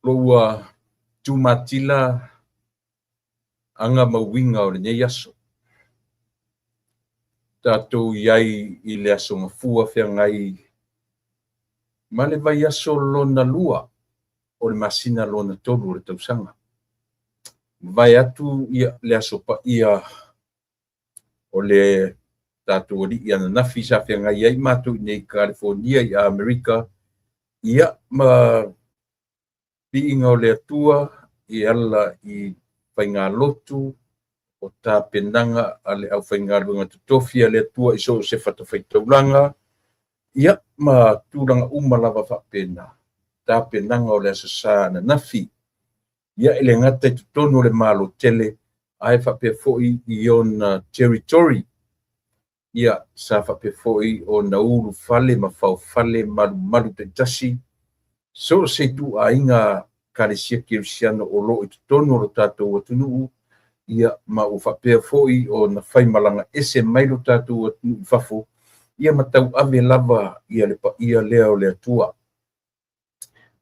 Lo ua tumatila aga ma uiga o lenei aso. Tatou i ai i le Aso Gafua feagai ma le vaiaso lona lua o le masina lona tolu o le tausaga. Mavae atu ia le Aso Paia o le tatou Alii ananafi sa feagai ai matou i nei i Kalifonia i Amerika, ia ma viiga o le Atua e ala i faigalotu o tapenaga a le aufaigaluega totofi a le Atua i so o se fatafaitaulaga, ia ma tulaga uma lava faapena, tapenaga o le Aso Sa ananafi. Ia e le gata i totonu o le Malo tele, ae faapea foi i ona territory. Ia, sa faapea foi ona ulufale ma faofale malumalu taitasi so o se ituaiga Ekalesia Kerisiano o lo o i totonu o lo tatou atunuu, ia ma ua faapea foi ona faimalaga ese mai lo tatou atunuu i fafo, ia ma tauave lava ia le paia lea o le Atua.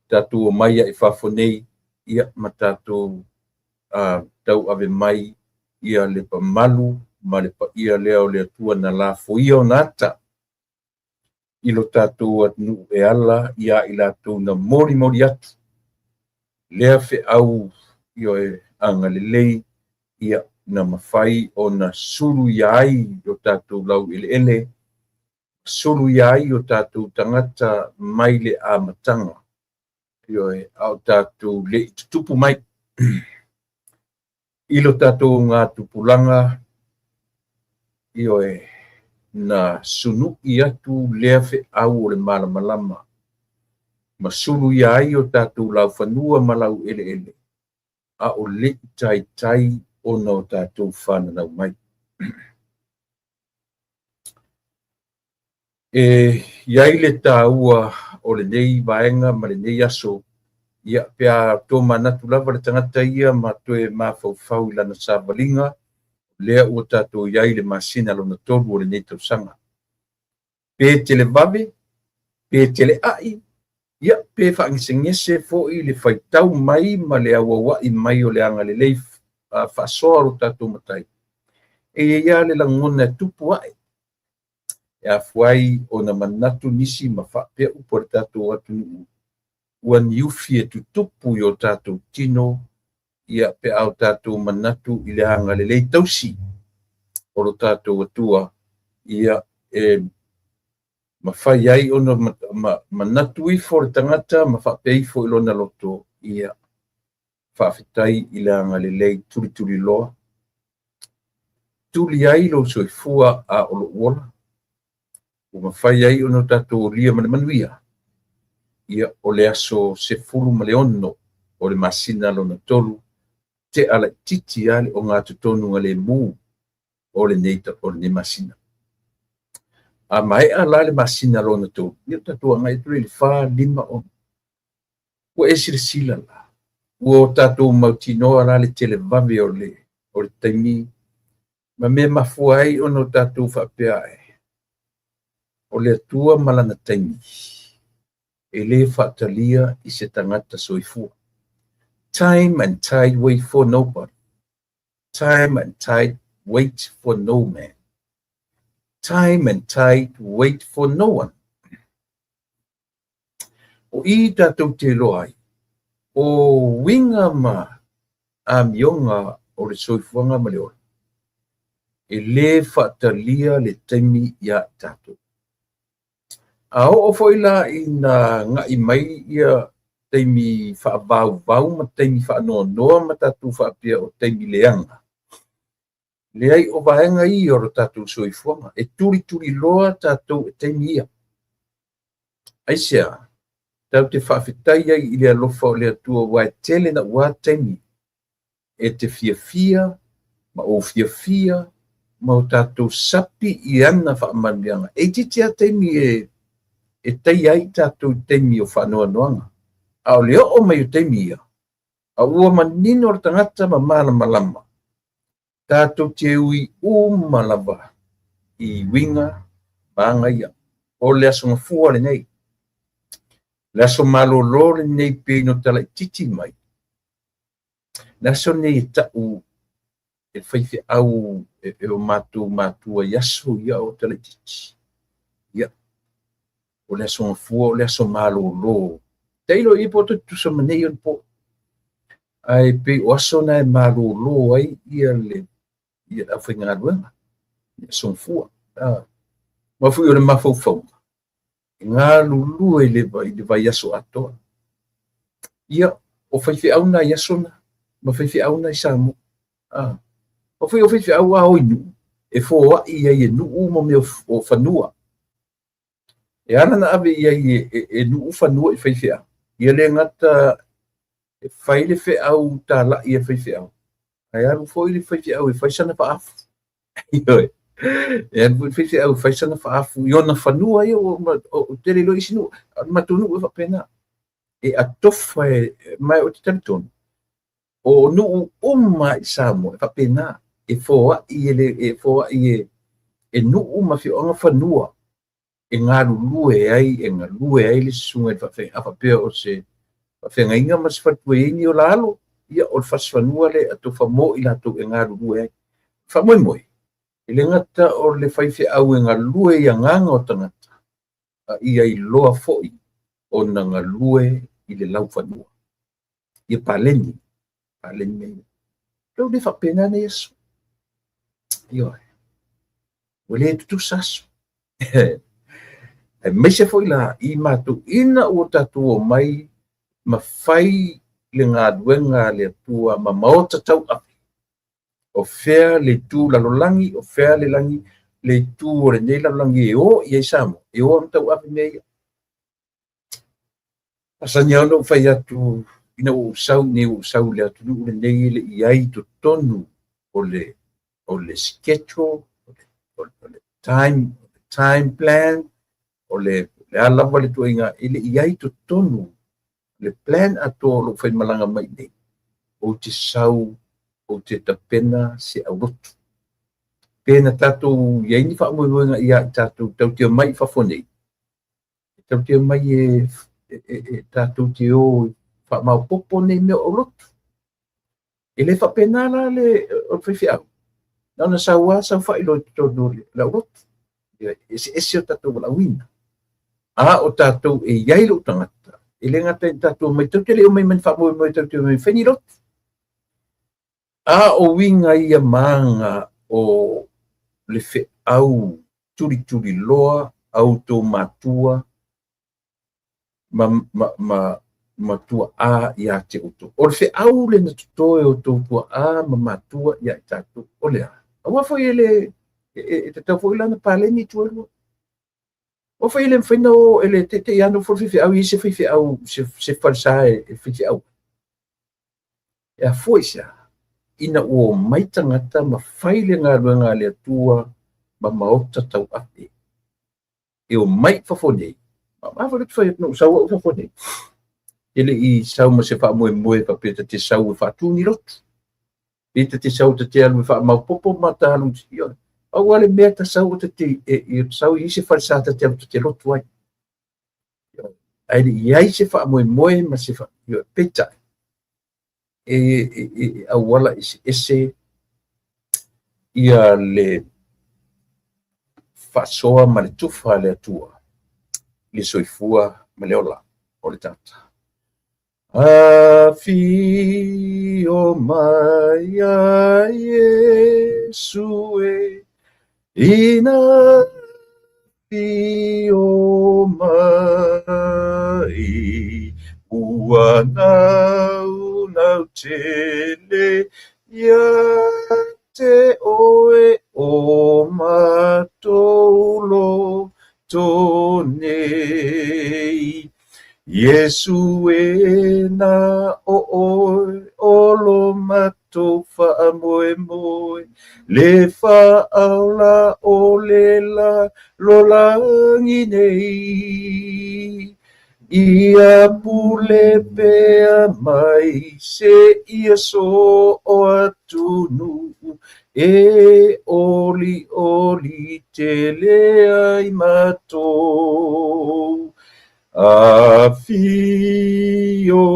Tatou omai ai i fafo nei, ia ma tatou tauave mai ia le mamalu ma le paia lea o le Atua na lafoia ona ata i lo tatou atunuu e ala ia i latou na molimoli atu lea feau ioe agalelei, ia na mafai ona suluia ai o tatou laueleele, suluia ai o tatou tagata mai le amataga, ioe, a o tatou le i tutupu mai i lo tatou augatupulaga, ioe, na sunui atu lea feau o le malamalama ma suluia ai o tatou laufanua ma laueleele, a o le i taitai ona o tatou fananau mai. E i ai le taua o lenei vaega ma lenei aso, ia pe a tomanatu lava le tagata ia ma toe mafaufau i lana savaliga, lea ua tatou i ai i le masina lona tolu o lenei tausaga. Pe televave, pe teleai, ia pe faagesegese foi le faitau mai ma le auauai mai o le agalelei faasoa o lo tatou Matai, e i ai lava le lagona e tupu ae, e afua ai ona manatu nisi ma faapea upu a le tatou atunuu, ua niufi e tutupu i o tatou tino, ia pe a o tatou manatu i le agalelei tausi o lo tatou Atua, ia e mafai ai ona manatu ifo le tagata ma faapea ifo i lona loto, ia faafetai i le agalelei tulituliloa, tuli ai lou soifua a o lou ola, ua mafai ai ona tatou olia ma le manuia, ia o le aso 16 o le masina lona tolu, tea laitiiti lava le ogatotonu lemu o lenei masina. A maea la le masina lona tolu, ia tatou agai atu lea i le 4, 5, 6. Ua e silasila la, ua tatou mautinoa la le televave o le taimi ma mea mafua ai ona tatou faapea ai, o le Atua ma lana taimi e le faatalia i se tagata soifua. Time and tide wait for nobody. Time and tide wait for no man. Time and tide wait for no one. O i tatou te iloa ai, o uiga ma amioga o le soifuaga ma le ola, e le faatalia le taimi ia i tatou. A oo foi la ina agai mai ia taimi faavauvau ma taimi faanoanoa ma tatou faapea o taimi leaga, leai o vaega ia o lo tatou soifuaga, e tulituliloa tatou e taimi ia. Aisea, tatou te faafetai ai i le alofa o le Atua ua e tele na ua taimi e te fiafia ma ou fiafia ma o tatou sapi i ana faamanuiaga. E itiiti lava taimi e taia ai tatou i taimi o faanoanoaga, a o le oo mai o taimi ia, a ua manino le tagata ma malamalama, tatou te ui uma lava i uiga ma aga ia. O le Aso Gafua lenei. Le aso malolo lenei pei no talaititi mai. Le aso lenei e ta'u e le faifeau e o matou matua i aso ia o talaititi. Ia, o le aso Gafua o le aso malolo. Tailo i po o tutusa ma nei ona po. Ae pei o aso na e malolo ai ia le ia le aufaigaluega, le aso Gafua. Ma foi o le mafaufauga, e galulue i le vaiaso atoa. Ia, o faifeau na i aso na, ma faifeau na i Samoa. O foi o faifeau a o i nuu, e foai ai e nuu ma mea o fanua. E ala na ave i ai e nuu fanua i faifeau, ia le gata e fai le feau talai e faifeau, ae alu foi le faifeau e fai sana faafu. Ioe. E alu foi le faifeau e fai sana faafu i ona fanua ia ua tele loa isi nuu, a o le matou nuu e faapena. E atofa e, ma ou te talitonu, o nuu uma i Samoa e faapena, e foai e, le, e foai e, e nuu ma afioaga fanua e galulue ai, e galue ai le susuga i le faafeagaiga. A faapea o se faafeagaiga ma se faletua e i ai ni ola alo, ia o le fasifanua lea e atofa mo i latou e galulue ai. Faamoemoe, e le gata o le faifeau e galue i agaga o tagata, a ia iloa foi ona galue i le laufanua. Ia paleni, paleni mea ia. Leu le faapena nei aso. Ioe. Ua le tutusa aso. Aemaise foi la i matou ina ua tatou omai ma fai le galuega a le Atua ma maota tauave. O fea le itu lalolagi, o fea le lagi, le itu o lenei lalolagi e o i ai Samoa, e o ma tauave mea ia. Masani lava ona ou fai atu ina ua ou sau nei, ua ou sau i le atunuu lenei e le i ai i totonu o le schedule, o le time plan, o le a lava le ituaiga, e le i ai i totonu le plan atoa o lou faimalaga mai nei, ou te sau, ou te tapena se aulotu. Pe na tatou i ai ni faamoemoega ia i tatou tatou te omai i fafo nei, tatou te omai e tatou te o faamaopoopo nei mea o aulotu. E le faapena la le o le faifeau. Na ona sau lava saofai loa i totonu o le aulotu. E eseese o tatou valaauina. A o tatou e i ai lou tagata, e le gata i tatou omai, tatou te le omai ma ni faamoemoe tatou te omai e fai ni lotu. A o uiga ia ma aga o le feau tulituliloa a outou matua ma tuaa ia te outou. O le feau le na totoe o outou tuaa ma matua ia i tatou, o le a? Aua foi e le e tatau foi la ona paleni itu e lua. Aua foi e le mafai ona o, e le teitei lava nofo le faifeau i ai se faifeau, se falesa e faifeau. E afua i se a? Ina ua omai tagata ma fai le galuega a le Atua ma maota tauave. E omai i fafo nei. Ma foi le fai atu na ou sau au i fafo nei. E le i sau ma se faamoemoe faapea ta te sau e faatu ni lotu. Pe ta te sau ta te alu e faamaopoopo ma ta alu i Pau lava le mea ta sau o ta te e sau i se falesa ta te alu ta te lotu ai. Ae le i ai se faamoemoe ma se peitai e auala eseese ia le faasoa ma le tufa a le Atua i le soifua ma le ola o le tagata. Afio mai a Iesu e, ina afio mai, ua naunau tele ia te oe o matou loto nei. Iesu e na o oe o lo matou faamoemoe, le faaola o le lalolagi nei. Ia pule pea mai seia so o atunuu, e olioli tele ai matou. Afio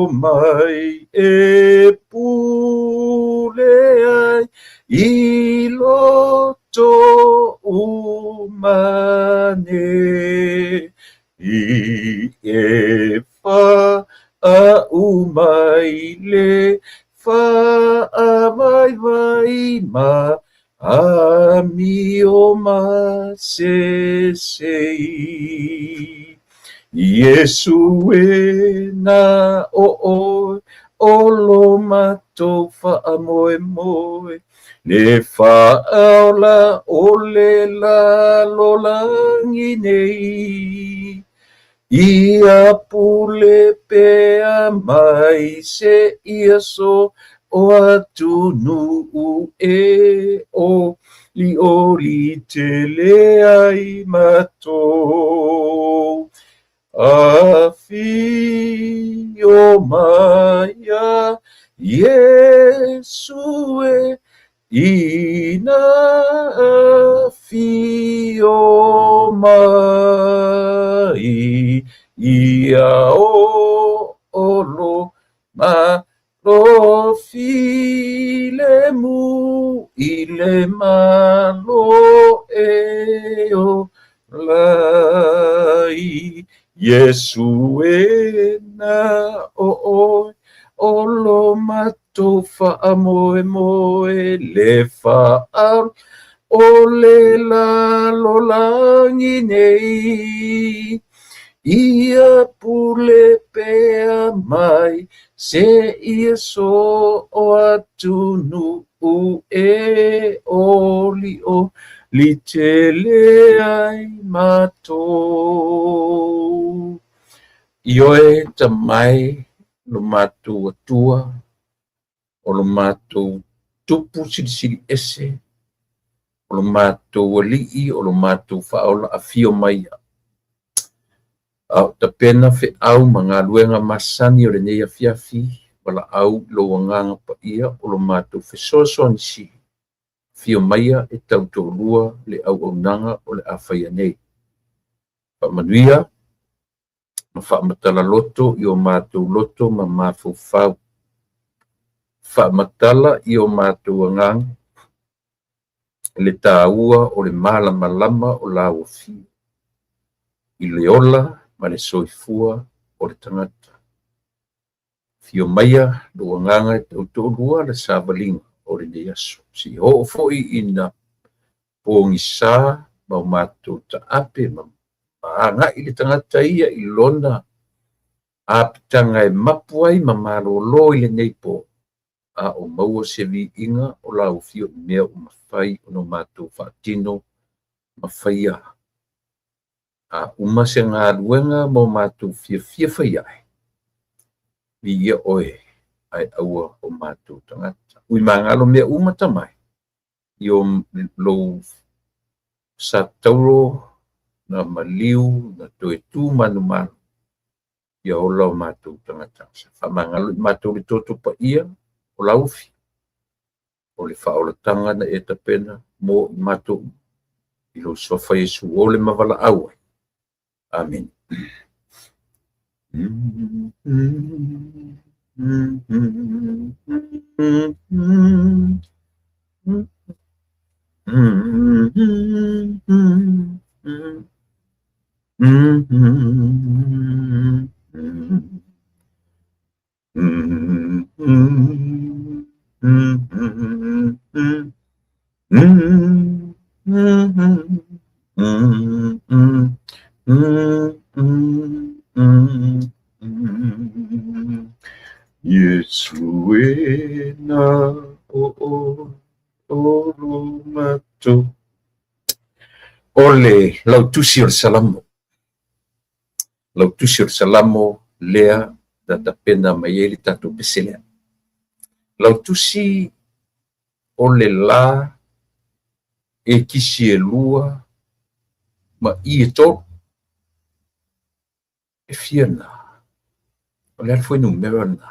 mai e pule ai i loto umane i e faauma i le faavaivai ma amio masesei. Iesu e na o oe o lo matou faamoemoe, le faaola o le lalolagi nei. Ia pule pea mai seia so o atunuu e olioli tele ai matou. Afio mai a Iesu e, ina afio mai, ia olo ma lo filemu i le malo e ola ai. Iesu e na o oe o lo matou faamoemoe, le faaola o le lalolagi nei. Ia pule pea mai seia so o atunuu e olioli tele ai matou. Ioe tamae lo matou Atua, o lo matou tupu silisili ese, o lo matou alii, o lo matou faaola afio mai. A o tapena feau ma galuega masani o lenei afiafi, valaau i lou Agaga Paia o lo matou fesoasoani sili. Afio maia e tautoalua le auaunaga o le a faia nei. Faamanuia ma faamatala loto i o matou loto ma mafaufau. Faamatala i o matou agaga le tāua o le malamalama o lau afio i le ola ma le soifua o le tagata. Afio maia lou Agaga e tautoalua le savaliga o lenei aso. Seia oo foi ina pogisa ma o matou taape ma agai le tagata ia i lona apitaga e mapu ai ma malolo i lenei po, a o maua se viiga o lau afio i mea ua mafai ona matou faatino ma faia. A uma se galuega ma o matou fiafia fai ai, viia oe ae aua o matou tagata. Ui magalo mea uma tamae, i o lou sa tauro na maliu na toe tu manumalo, ia ola o matou tagata. Faamagalo i matou le toto paia o lau afio, o le faaolataga na e tapena mo i matou i lou suafa Iesu ole ma valaau ai. Amene. Iesu e na o oe o lo matou. O le lautusi o le Salamo. Lautusi o le Salamo lea na tapena mai ai le tatou pese lea. Lautusi o le la e kisi e lua ma i e tolu. E fia na. O le a le fuainumera na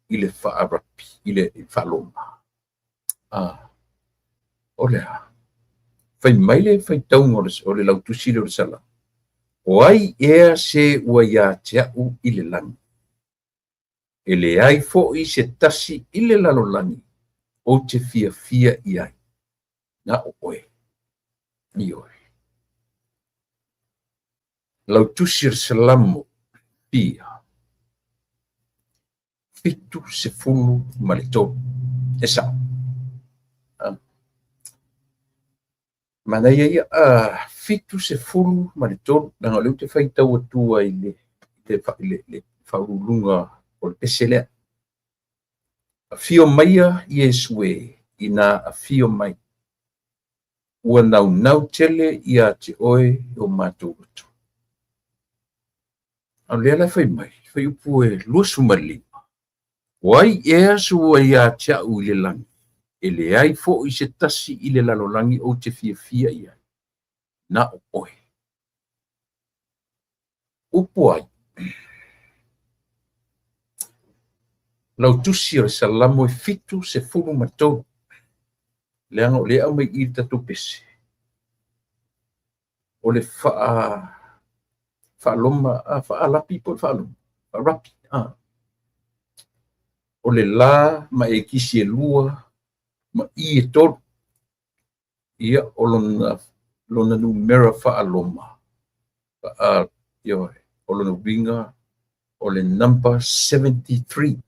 i le faarapi, i le faaloma. O le a. Fai mai le faitauga o le lautusi lea o le Salamo. O ai ea se ua ia te a'u i le lagi? E leai fo'i se tasi i le lalolagi ou te fiafia i ai, na o oe. Ioe. Lau tusi o le Salamo fia 73. E sa'o. Manaia ia, 73, leaga o lea ou te faitau atua i le faauluuluga o le pese lea. Afio maia Iesu e, ina afio mai, ua naunau tele ia te oe o matou loto. A o lea la e fai mai, fuaiupu e 25, O ai ea se ua ia te a'u i le lagi, e leai fo'i se tasi i le lalolagi ou te fiafia i ai, na o oe. Upu ai, lau tusi o le Salamo e 73, leaga o lea e aumai i i le tatou pese, o le faaloma, faalapi po o le faaloma, faarapi, o le la ma e kisi e lua ma i e tolu. Ia, o lona numera faaloma, o lona uiga o le number 73.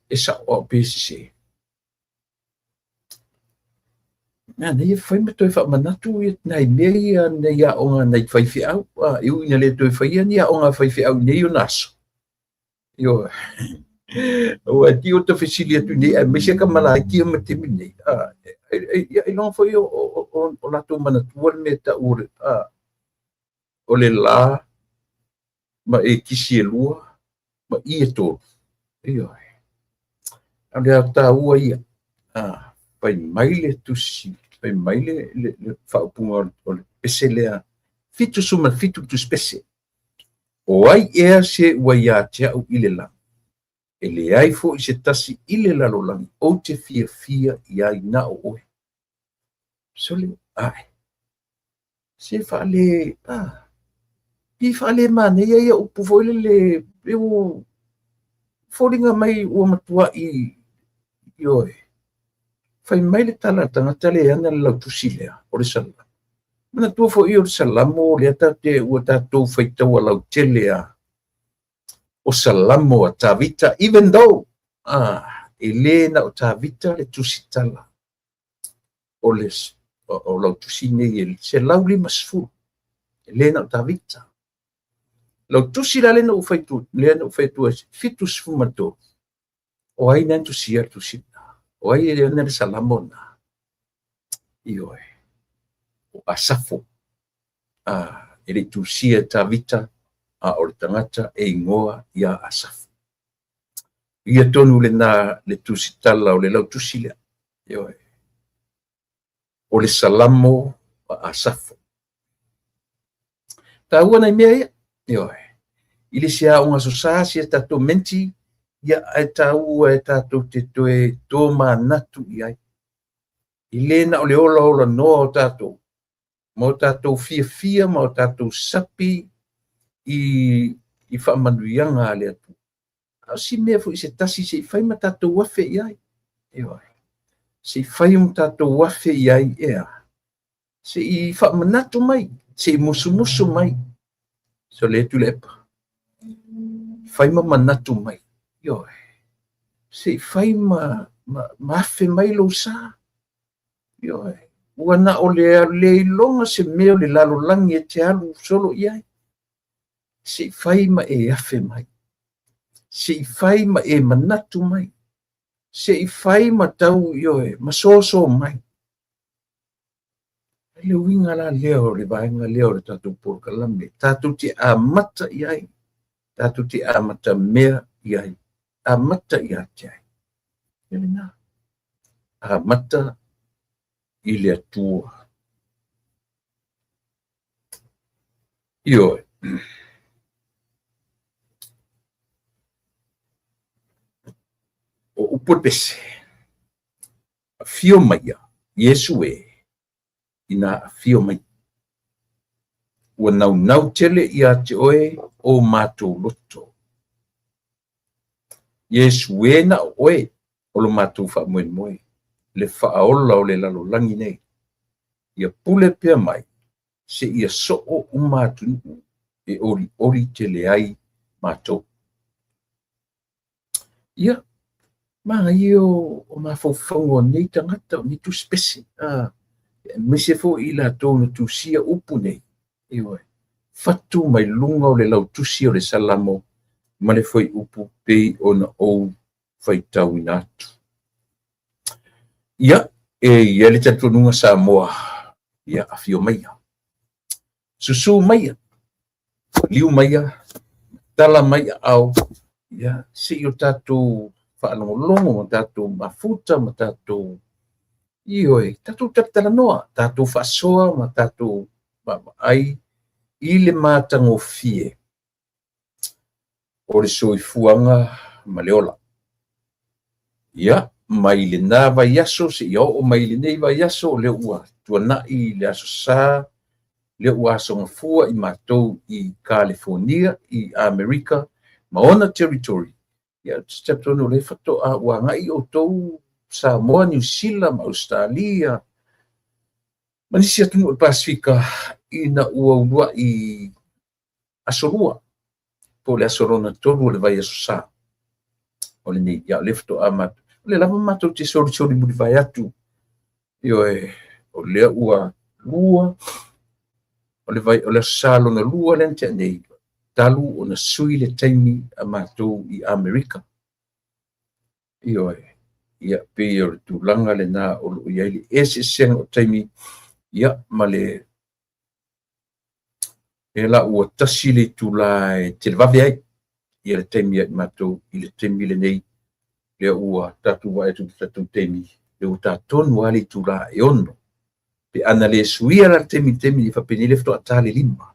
E sa'o au pe sesē. Manaia fai ma toe faamanatu ia nai mea ia nei aoga nai faifeau. E ui ina le toe faia ni aoga a faifeau i nei ona aso. Ioe. Aua e ti o ta fesili atu nei, aemaise ka malaiti ia ma taimi nei. Ia, ailoga foi o latou manatua le mea e ta'u o le la ma e kisi e lua ma i e tolu. Ioe. A o le aotaua ia, fai mai le tusi, fai mai le faaupuga o le pese lea, 77 tusi pese. O ai ea se ua ia te a'u i le lagi, e leai fo'i se tasi i le lalolagi ou te fiafia i ai na o oe. Sole, ae, se faale, pi faale manaia ia upu foi lele, e ua foliga mai ua matua'i, ioe. Fai mai le tala a le tagata le ana le lautusi lea, o le Salamo. Manatua foi o le Salamo lea tate ua tatou faitaua lautele a o Salamo a Tavita, even though e le na o Tavita le tusitala o le o lautusi nei e 150, e le na o Tavita. Lautusi la le na ou faitu, lea na ou faitu 73, o ai na tusia le tusi na, o ai e ana le Salamo na, ioe, o Asafo, e le tusia Tavita, a o le tagata e igoa ia Asafo. Ia tonu lena le tusitala o le lautusi lea, ioe, o le Salamo a Asafo. Taua nai mea ia, ioe, i le se aoga sosa si a tatou menti, ia ae taua e tatou te toe tō manatu i ai. I le na o le ola ola noa o tatou, ma o tatou fiafia ma o tatou sapi i faamanuiaga a le Atua. A o si mea foi se tasi se i fai ma tatou afe i ai. Ioe. Se i fai ma tatou afe i ai ea. Se i faamanatu mai, se i musumusu mai. So le tu le epa. Fai ma manatu mai. Ioe. Se i fai ma afe mai lou sa. Ioe. Ua na o le le iloga se mea o le lalolagi e te alu solo i ai. Se i fai ma e afe mai. Se i fai ma e manatu mai. Se i fai ma tau, ioe, ma soso mai. Le uiga la lea o le vaega lea o le tatou polokalame. Tatou te amata i ai. Tatou te amata mea i ai. Amata ia te ai. E lena. Amata i le Atua. Ioe. O upu le pese. Afio maia, Iesu e, ina afio mai. Ua naunau tele ia te oe o matou loto. Iesu e na o oe o lo matou faamoemoe, le Faaola o le lalolagi nei. Ia pule pea mai seia soo uma atunuu e olioli tele ai matou. Ia, manaia o mafaufauga o nei tagata, o nei tusipese, aemaise foi i latou na tusia upu nei, ioe, fatu mai luga o le lautusi o le Salamo ma le fuaiupu pei ona ou faitauina atu. Ia, e i ai le talitonuga Samoa, ia, afio maia, susu maia, liu maia, tala mai aao, ia, se i o tatou faalogologo ma tatou mafuta ma tatou, ioe, tatou talatalanoa, tatou faasoa ma tatou vaavaai i le matagofie o le soifuaga ma le ola. Ia, mai lena vaiaso seia oo mai lenei vaiaso, o lea ua tuanai le Aso Sa, lea ua Aso Gafua i matou i Kalifonia, i Amerika ma ona territory. Ia, ou te talitonu o lea faatoa ua agai outou Samoa, Niu Sila ma Ausetalia ma nisi atunuu o le Pasefika ina ua uluai aso lua, po o le aso lona tolu o le vaiaso Sa o lenei. Ia, o lea faatoa matou, o lea lava matou te solisoli mulivae atu, ioe, o lea ua lua, o le vai, o le Aso Sa lona lua lea na tea nei, talu ona sui le taimi a matou i Amerika. Ioe, ia, pei o le tulaga lena o lo o i ai le eseesega o taimi, ia, ma le e la ua tasi le itula e televave ai ia le taimi ia i matou i le taimi lenei, lea ua tatou vaai atu i le tatou taimi, lea ua ta tonu lava le itula e 6. Pe ana le suia la le taimi i le taimi nei, faapenei lea faatoa ta le 5.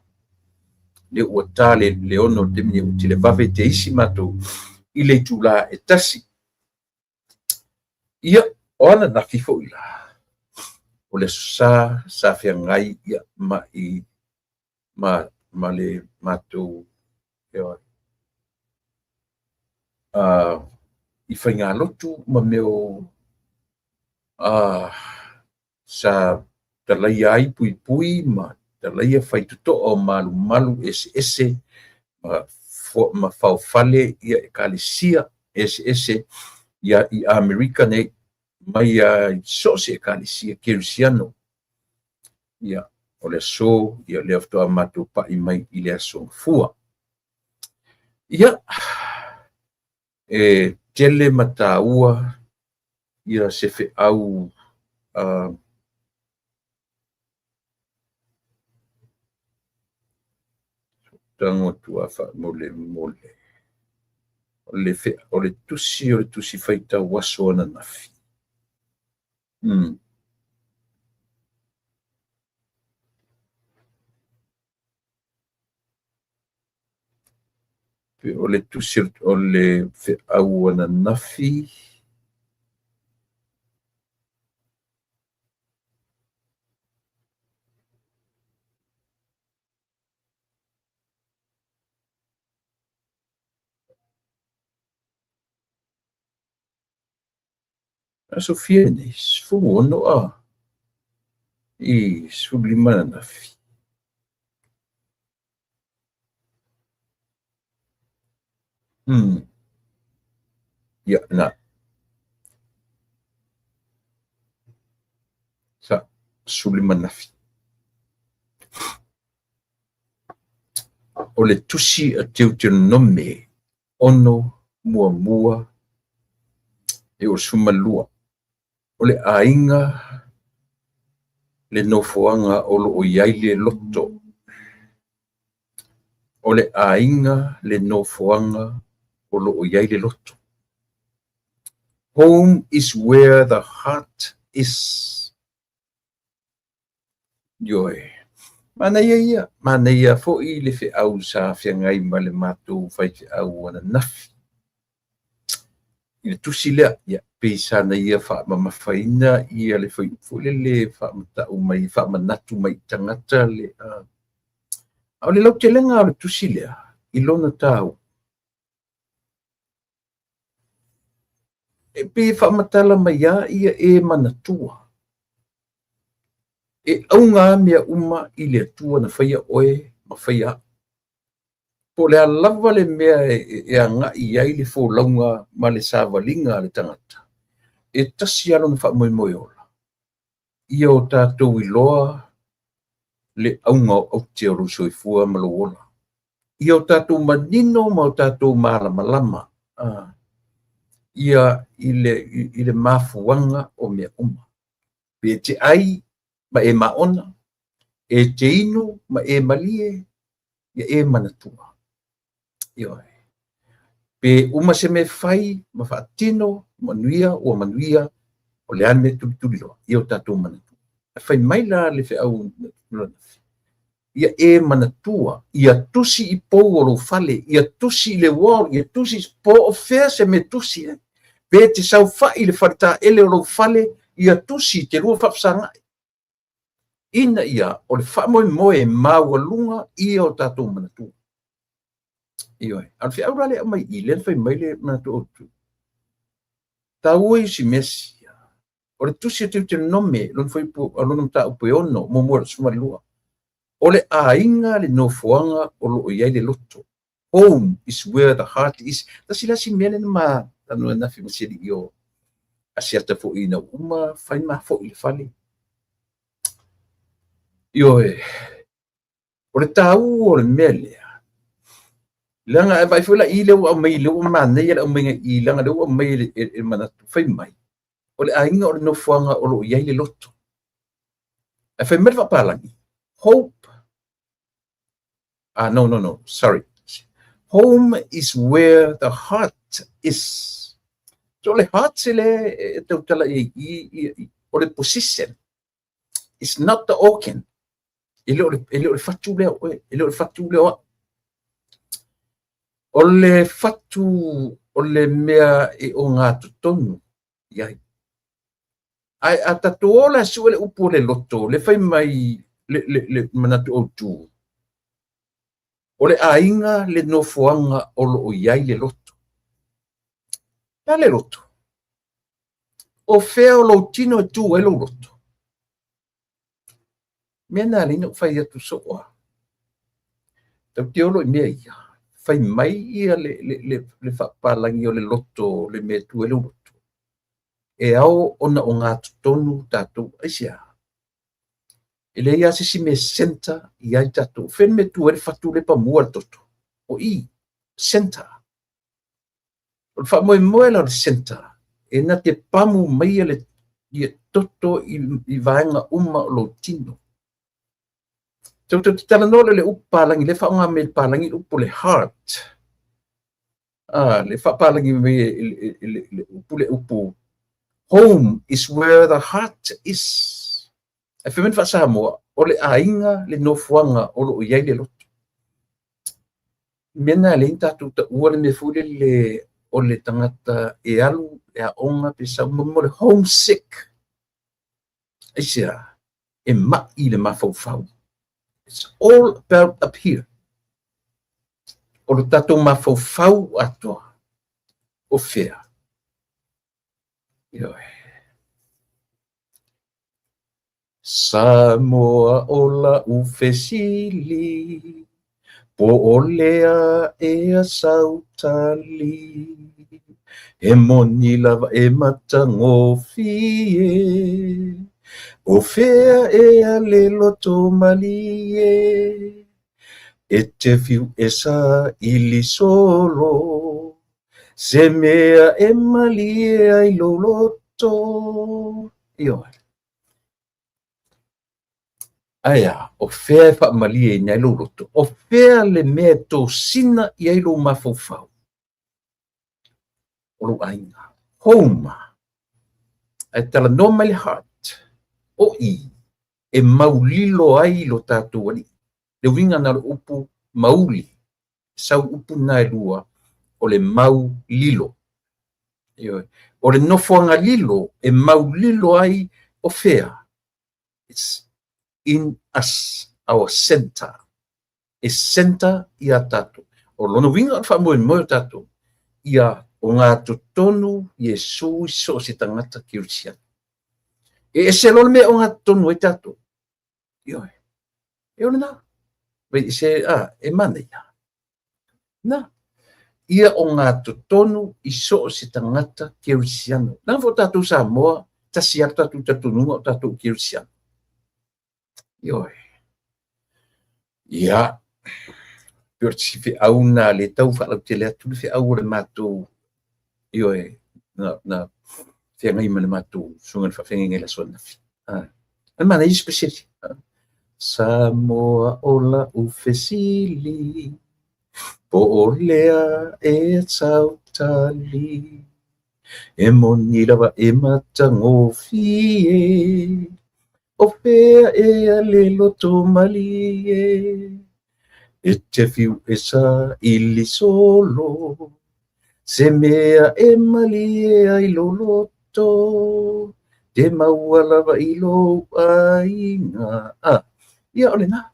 Lea ua ta le 6 i le taimi nei, ua televave te isi matou i le itula e 1. Ia, o ananafi foi la, o le Aso Sa sa feagai ia ma i ma le matou i faigalotu ma mea o sa talaia ai puipui ma talaia faitotoa o malumalu eseese ma faofale ia ekalesia eseese ia i Amerika nei, mai i so o se ekalesia kerisiano. Ia, o le aso, ia lea faatoa matou pai mai i le Aso Gafua. Ia, e tele ma taua ia se feau tago atu a faamolemole. O le tusi o le tusi faitau aso ananafi. O le tusi o le feau ananafi. Aso fia nei, 16 a i 15 ananafi. Ia, na. Sa, 15 ananafi. O le tusi a Teuteronome 6 muamua e o le 12. O le aiga le nofoaga o lo o i ai le loto. O le aiga le nofoaga o lo o i ai le loto. Home is where the heart is. Ioe. Manaia ia, manaia foi le feau sa feagai ma le matou faifeau ananafi. I le tusi lea, ia, pei sa na ia faamamafaina ia le fuaiupu foi lele faamatau mai, faamanatu mai i tagata le A o le lautelega o le tusi lea i lona taua, e pei e faamatala mai lava ia e manatua, e auga lava mea uma i le Atua na faia oe ma faia au. Po o le a lava le mea e agai i ai le folauga ma le savaliga a le tagata, e tasi lava lona faamoemoe ola, ia o tatou iloa le auga o aute o lou soifua ma lou ola. Ia o tatou manino ma o tatou malamalama ia i le mafuaga o mea uma. Pe e te ai ma e maona, e te inu ma e malie, ia e manatua. Ioe. Pe uma se mea e fai ma faatino, manuia ua manuia, o le a le mea tulituliloa, ia o tatou manatua. Ae fai mai la le feau ia e manatua, ia tusi i pou o lou fale, ia tusi i le wall, ia tusi po o fea se mea e tusi ai. Pe e te saofai i le faletaele o lou fale, ia tusi i te lua faafesagai. Ina ia o le faamoemoe maualuga ia o tatou manatua. Ioe. A o le feau la lea e aumai i i, lea na fai mai le manatu autu, taua isi mea sia. O le tusi o Teuteronome, lona fuaiupu, lona mataupu e 6, muamua i le 12. O le aiga le nofoaga o lo o i ai le loto. Home is where the heart is. Tasi la si mea lea na ma talanoa ananafi ma si alii o Asiata foi ina ua uma fai ma foi i le fale. Ioe, o le taua o le mea lea, leaga a vaai foi la i lea ua aumai, lea ua manaia le aumaiga i i, leaga lea ua aumai e le manatu, fai mai, o le aiga o le nofoaga o lo o i ai le loto. Ae fai mai le faapalagi, hope, ah, no, no, no, sorry. Home is where the heart is. So le heart se le e tautala i i, o le position. It's not the organ. E le o le, e le o le fatu lea o oe, e le o le fatu lea o au. O le fatu o le mea e ogatotonu i ai. Ae a tatou o la e sue le upu o le loto, le fai mai le manatu autu, o le aiga le nofoaga o lo o i ai le loto. O le a le loto? O fea o lou tino e tu ai lou loto? Mea na alai na ou fai atu soo lava. Tatou te olo i mea ia. Fai mai ia le faapapalagi o le loto, le mea e tu ai lou loto. E ao ona ogatotonu tatou. Aisea? E leai lava se isi mea e centre i ai tatou. O fea le mea e tu ai le fatu lea e pamua le toto? O i, centre. O le faamoemoe la o le centre, e na te pamu maia le toto i vaega uma o lou tino. So tatou te talanoa lea i le upu palagi, lea e faaaoga mai e le palagi le upu o le heart. Ah, le faapalagi mai e le upu le upu home is where the heart is. Ae fai mai le faa-Samoa, o le aiga le nofoaga o lo o i ai le loto. Mea na e alai ona tatou taua le mea foi lele o le tagata e alu e aoga pe sau mo le homesick. Aisea? E mai le mafaufau. It's all about up here. O le tatou mafaufau atoa o fea? Ioe. Samoa o la'u fesili, po o le a ea sau tali, he moni lava e matagofie, o fea ea le loto malie, e te fiu e saili solo, se mea e malie ai lou loto. Ioe. Ae a, o fea e faamalieina ai lou loto? O fea le mea e tosina i ai lou mafaufau? O lou aiga. Home. Ae talanoa mai le heart. O i, e maulilo ai lo tatou alii. Le uiga na o le upu mauli. Sau upu na e lua, o le mau lilo. Ioe. O le nofoaga lilo e maulilo ai o fea? It's in us, our center. E center ia tatou. O lona uiga o le faamoemoe o tatou, ia ogatotonu Iesu i so o se tagata kerisiano. E ese loa le mea e ogatotonu ai tatou. Ioe. E o lena. Vai se a e manaia. Na. Ia ogatotonu i so o se tagata kerisiano. Leaga foi o tatou Samoa, tasi lava le tatou talitonuga o tatou kerisiano. Ioe. Ia, pei o si feau na le tau faalautele atu le feau o le matou, ioe, na, na feagai ma le matou susuga i le faafeagaiga i le aso ananafi. Ah, e manaia isi pesili. Ah. Samoa o la'u fesili, po o lea e tautali, e moni lava e matagofie, o fea ea le loto malie, e te fiu e saili solo, se mea e malie ai lou loto, te maua lava i lou aiga. Ah, ia o lena.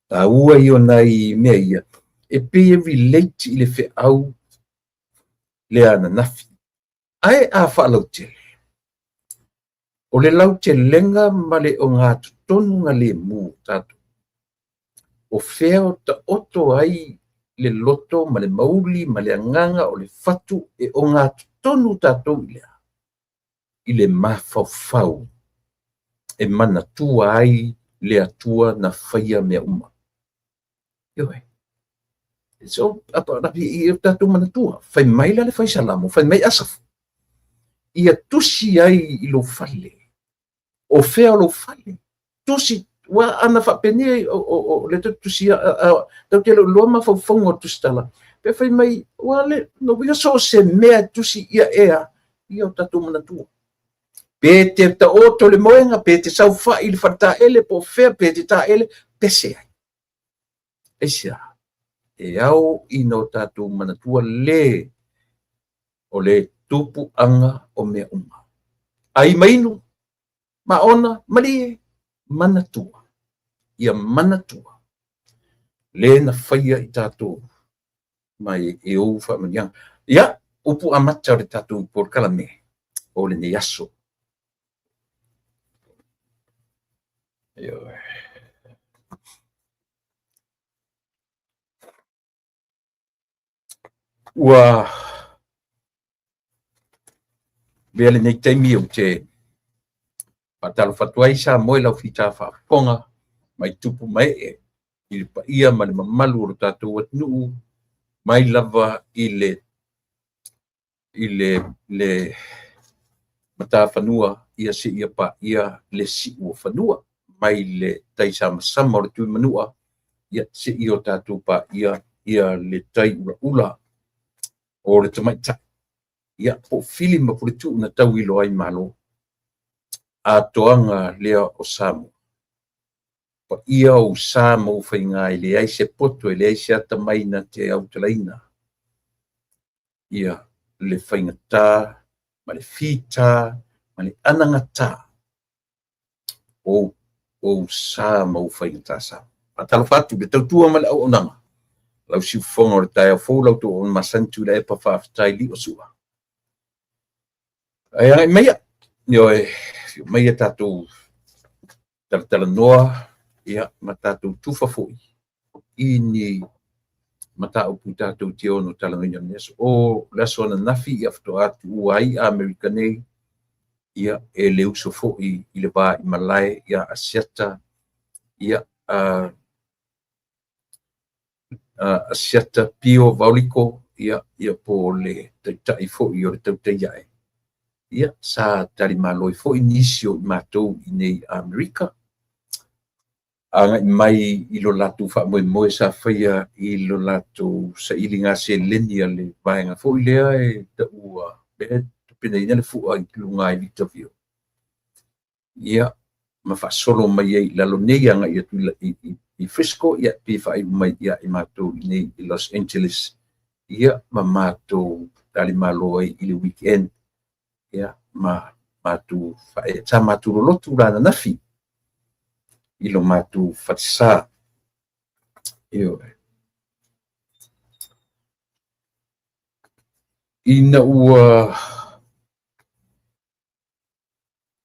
Taua ia o nai mea ia, e pei e relate i le feau lea ananafi. Ae a faalautele, o le lautelega ma le ogatotonu lemu o tatou, o fea o taoto ai le loto ma le mauli ma le agaga o le fatu e ogatotonu tatou i lea, i le mafaufau e manatua ai le Atua na faia mea uma. Ioe. So, i o tatou manatua, fai mai la le fai Salamo, fai mai Asafu, ia tusi ai i lou fale. O fea o lou fale? Tusi, ua ana faapenei o le tusi, tau te le iloa mafaufauga o le tusitala. Pe fai mai, ua le, no uiga so o se mea e tusi ia ea, ia o tatou manatua. Pe te taoto le moega, pe te saofai i le faletaele, po o fea, pe te taele, pese ai. Aisea? E ao ina o tatou manatua le o le tupuaga o mea uma. Ai ma inu, ma ona, malie, manatua. Ia manatua le na faia i tatou mai e ou faamanuiaga. Ia, upu amata o le tatou polokalame o lenei aso. Ioe. Ua avea lenei taimi ou te faatalofa atu ai Samoa i lau fita faafofoga mai tupu ma ee i le paia ma le mamalu o lo tatou atunuu mai lava i le le matafanua ia seia paia le siu o fanua mai le tai samasama o le Tuimanua ia seia o tatou paia ia le tai ulaula o le tamaitai ia po o Fili ma Puletuu na tauilo ai Malo. Atoaga lea o Samoa. Paia o sa ma ou faiga e leai se poto, e leai se atamai na te autalaina. Ia le faigata ma le fita ma le anagata o ou sa ma ou faigata sa. Faatalofa atu i le tautua ma le auaunaga. Lau siufofoga o le taeao fou, lau tou auauna masani Tuilaepa, faafetai lio sua. Ae agai maia, ioe, afio maia tatou talatalanoa, ia, ma tatou tufa foi i ni mataupu tatou te ono talanoaina i lenei aso. O le aso ananafi, ia, faatoa tuua ai Amerika nei, ia, e le uso foi i le va i malae ia Asiata, ia, Asiata Pio Vaoliko, ia, ia po o le taitai foi o le tautai ae. Ia, sa talimalo ai foi nisi o i matou i nei Amerika. Agai mai i lo latou faamoemoe sa faia i lo latou sailiga seleni a le vaega foi lea e taua, lea e tapenaina le fua i luga i Victorville. Ia, ma faasolo mai ai i lalo nei agai atu i Frisco, ia, pe faaiu mai ia i matou i nei i Los Angeles, ia, ma matou talimalo ai i le weekend, ia, ma matou sa matou lolotu la ananafi i lo matou falesa. Ioe. Ina ua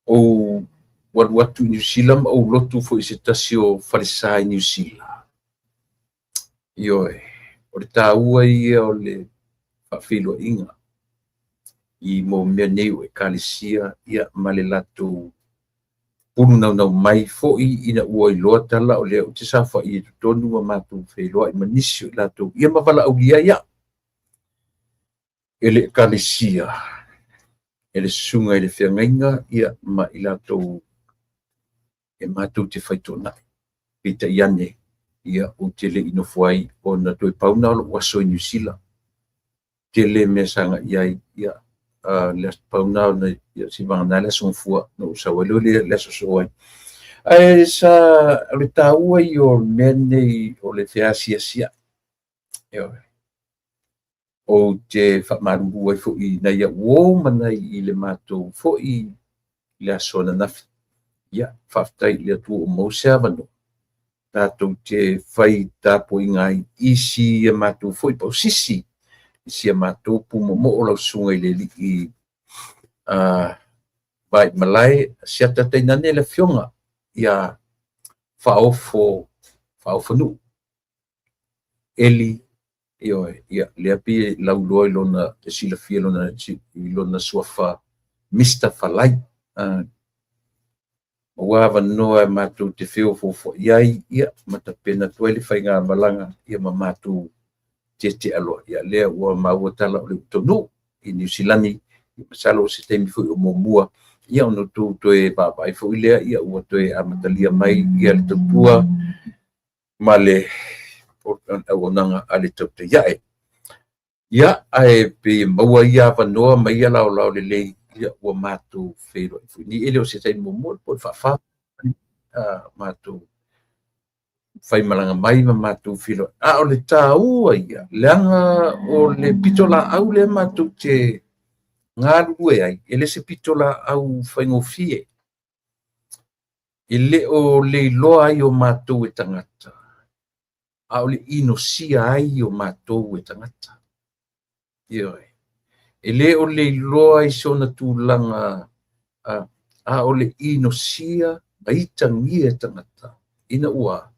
ou alu atu i Niu Sila ma ou lotu foi i se tasi o falesa i Niu Sila. Ioe, o le taua ia o le faafeiloaiga i mo mea nei o ekalesia ia ma le latou pulu naunau mai foi ina ua iloa tala o lea ou te saofai i totonu ma matou feiloai ma nisi o i latou ia ma valaaulia ai au e le ekalesia e le susuga i le feagaiga ia ma i latou e matou te faitoonai. Peitai ane, ia ou te le i nofo ai ona toe pau na o lou aso i Niu Sila. Tele mea sa agai i ai, ia le aso pau na ona ia si vagana le aso Gafua na ou sau ai loa le aso soo ai. Ae sa o le taua ia o le mea lenei o le feasiasiai. Ioe. Ou te faamalulu ai foi i nai au uo ma nai i le matou foi i le aso ananafi. Ia, faafetai i le Atua ua maua se avanoa tatou te fai tapuaiga ai i si a matou foi pausisi, i si a matou pumoomoo lau susuga i le alii Vaimalae Asiata tainane le afioga ia Faaofo Faaofonuu Eli, ioe, ia lea pei e lauiloa i lona e silafia i lona suafa Mr. Falai. Ua avanoa e matou te feofoofoai ai, ia, ma tapena atu ai le faigamalaga, ia ma matou tietie aloa. Ia lea ua maua tala o le ua taunuu i Niu Silani, ia masalo o se taimi foi o muamua, ia ona outou toe vaavaai foi lea, ia ua toe amatalia mai ia le tautua ma le auaunaga a le tautai ae. Ia, ae pei e maua ia avanoa ma ia laolao lelei, ia ua matou feiloai foi nei. E le o se taimi muamua po o le faafa matou faimalaga mai ma matou feiloai. A o le taua ia, leaga o le pitolaau lea matou te galulue ai, e le se pitolaau faigofie. E le o le iloa ai o matou e tagata, a o le inosia ai o matou e tagata. Ioe. E le o le iloa i sona tulaga, a o le inosia ma itagia e tagata ina ua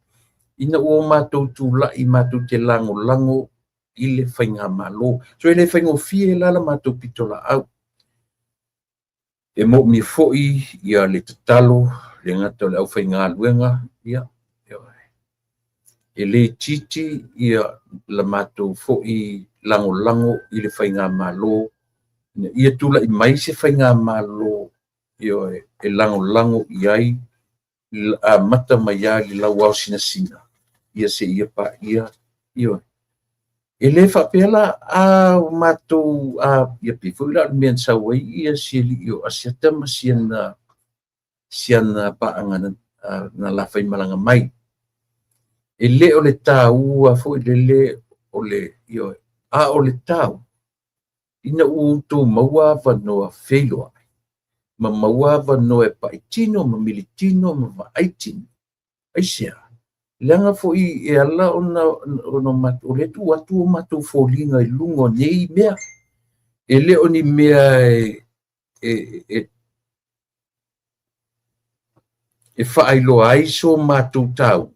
o matou tulai matou te lagolago i le faigamalo. So e le faigofie la la matou pitolaau. E moomia foi ia le tatalo, le gata o le aufaigaluega, ia, e le itiiti ia la matou foi lagolago i le faigamalo, ina ia tulai mai se faigamalo, ioe, e lagolago i ai, amata mai lava i le lauao sinasina, ia seia paia, ioe. E le faapea la a o matou, ia pei foi la o le mea na sau ai ia si alii o Asiata ma siana paaga na la faimalaga mai. E le o le taua foi lele o le, ioe, a o le taua, ina ua outou maua avanoa feiloai, ma maua avanoa e paitino ma militino ma vaaitino. Aisea? Leaga foi e ala ona o lea tuu atu o matou foliga i luga o nei mea. E le o ni mea e faailoa ai so matou taua,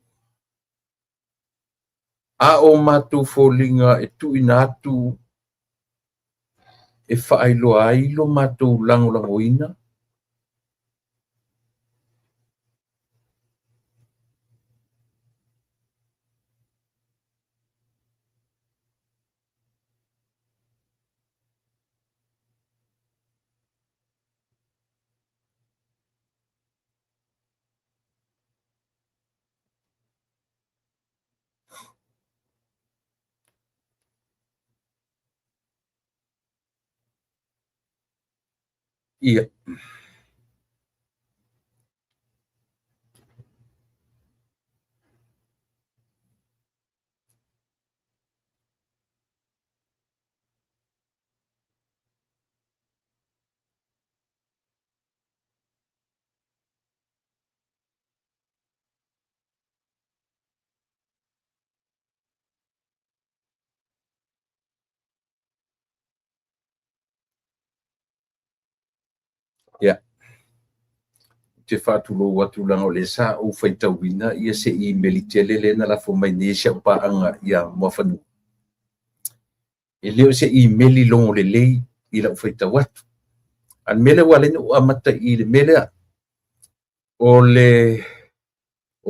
a o matou foliga e tuuina atu e faailoa ai lo matou lagolagoina ia. Ia, ou te faatulou atu leaga o lea sa ou faitauina ia se imeli tele lea na lafo mai nei e si au paaga ia Muafanua. E le o se imeli logo lelei i lau faitau atu. A o le mea lea ua ala ai ona ou amata i le mea lea, o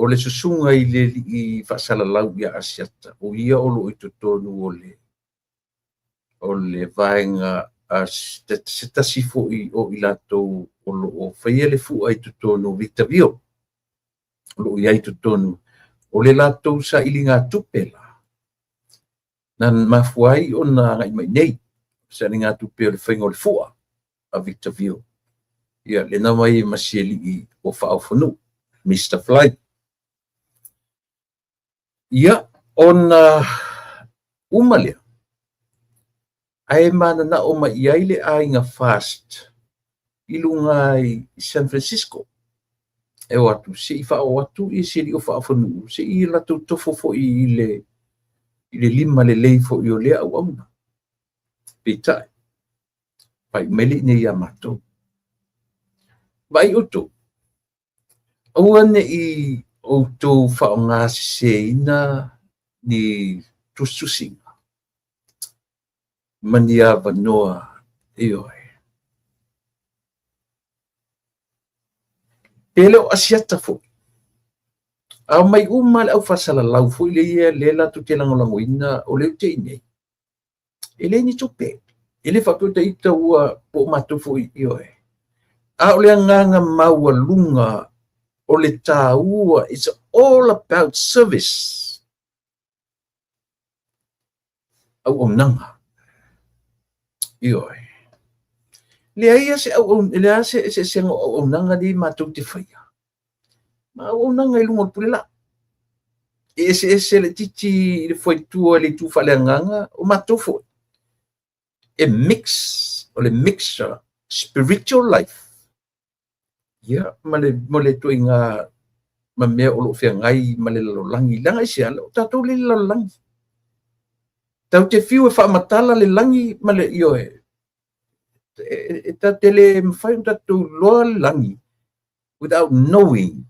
le susuga i le alii faasalalau ia Asiata, o ia o lo o i totonu o le vaega a se tasi foi o i latou o lo o faia le fua i totonu o Victor Vio, o lo o i ai i totonu o le latou sailigatupe la, na mafua ai ona agai mai i inei, sailigatupe o le faiga o le fua a Victor Vio. Ia, lea na omai ai ma si alii o Faaofonuu, Mr Fly. Ia, ona uma lea, ae mananao mai i ai le aiga Fast i luga i San Francisco. E o atu se i faaoo atu i si alii o Faaofonuu, se i latou tofo foi i le lima lelei foi o lea auauna. Peitai, faaiu mai lea i inei ia matou. Vaai outou, aua ne i outou faaaogaseseina ni tusitusiga ma ni avanoa, ioe. Pe le o Asiata foi, a omai uma le au faasalalau foi lea lea latou te lagolagoina o lea ou te i nei, e leai ni tupe. E le faapea o ita ua po o matou foi, ioe. A o le agaga maualuga o le tāua, it's all about service. Auaunaga. Ioe. Leai se auau, leai se eseesega o auaunaga nei matou te faia. Ma auaunaga i luga o le pule laa. E eseese laitiiti i le fuaitua i le itu faaleagaga, o matou foi. E mix, o le mixture, spiritual life, ia, ma le, ma le ituaiga ma mea o lo o feagai ma le lalolagi. Leaga aisea, o tatou le lalolagi. Tatou te fiu e faamatala le lagi ma le, ioe, e tatou te le mafai ona tatou iloa le lagi without knowing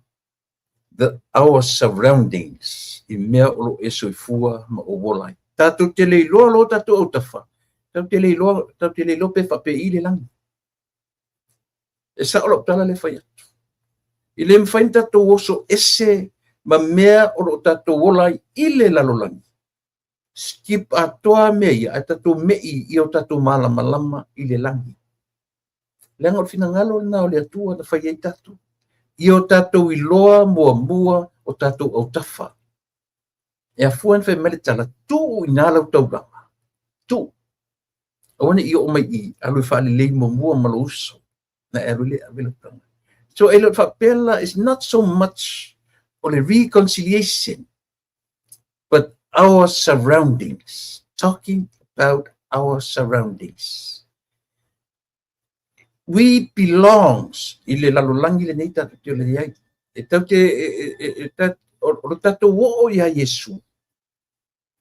our surroundings, i mea o lo o e soifua ma ou ola ai. Tatou te le iloa lo tatou autafa, tatou te le iloa, tatou te le iloa pe faapei le lagi. E sao lau tala lea fai atu. E le mafai ona tatou oso ese ma mea o lo o tatou ola ai i le lalolagi. Skip atoa mea ia, ae tatou mei i o tatou malamalama i le lagi. Leaga o le finagalo lena o le Atua na fai ai tatou. Ia o tatou iloa muamua o tatou autafa. E afua ona fai mai le tala, tuu i ina lau taulaga. Tuu. Aua ne i oo mai i, alu e faalelei muamua ma lou uso. Na e alu le ave lau taulaga. So e le o faapea la, it's not so much o le reconciliation, but our surroundings. Talking about our surroundings. We belongs i le lalolagi lenei tatou te ola ai. E tau te, e, e, o lo tatou oo ia Iesu,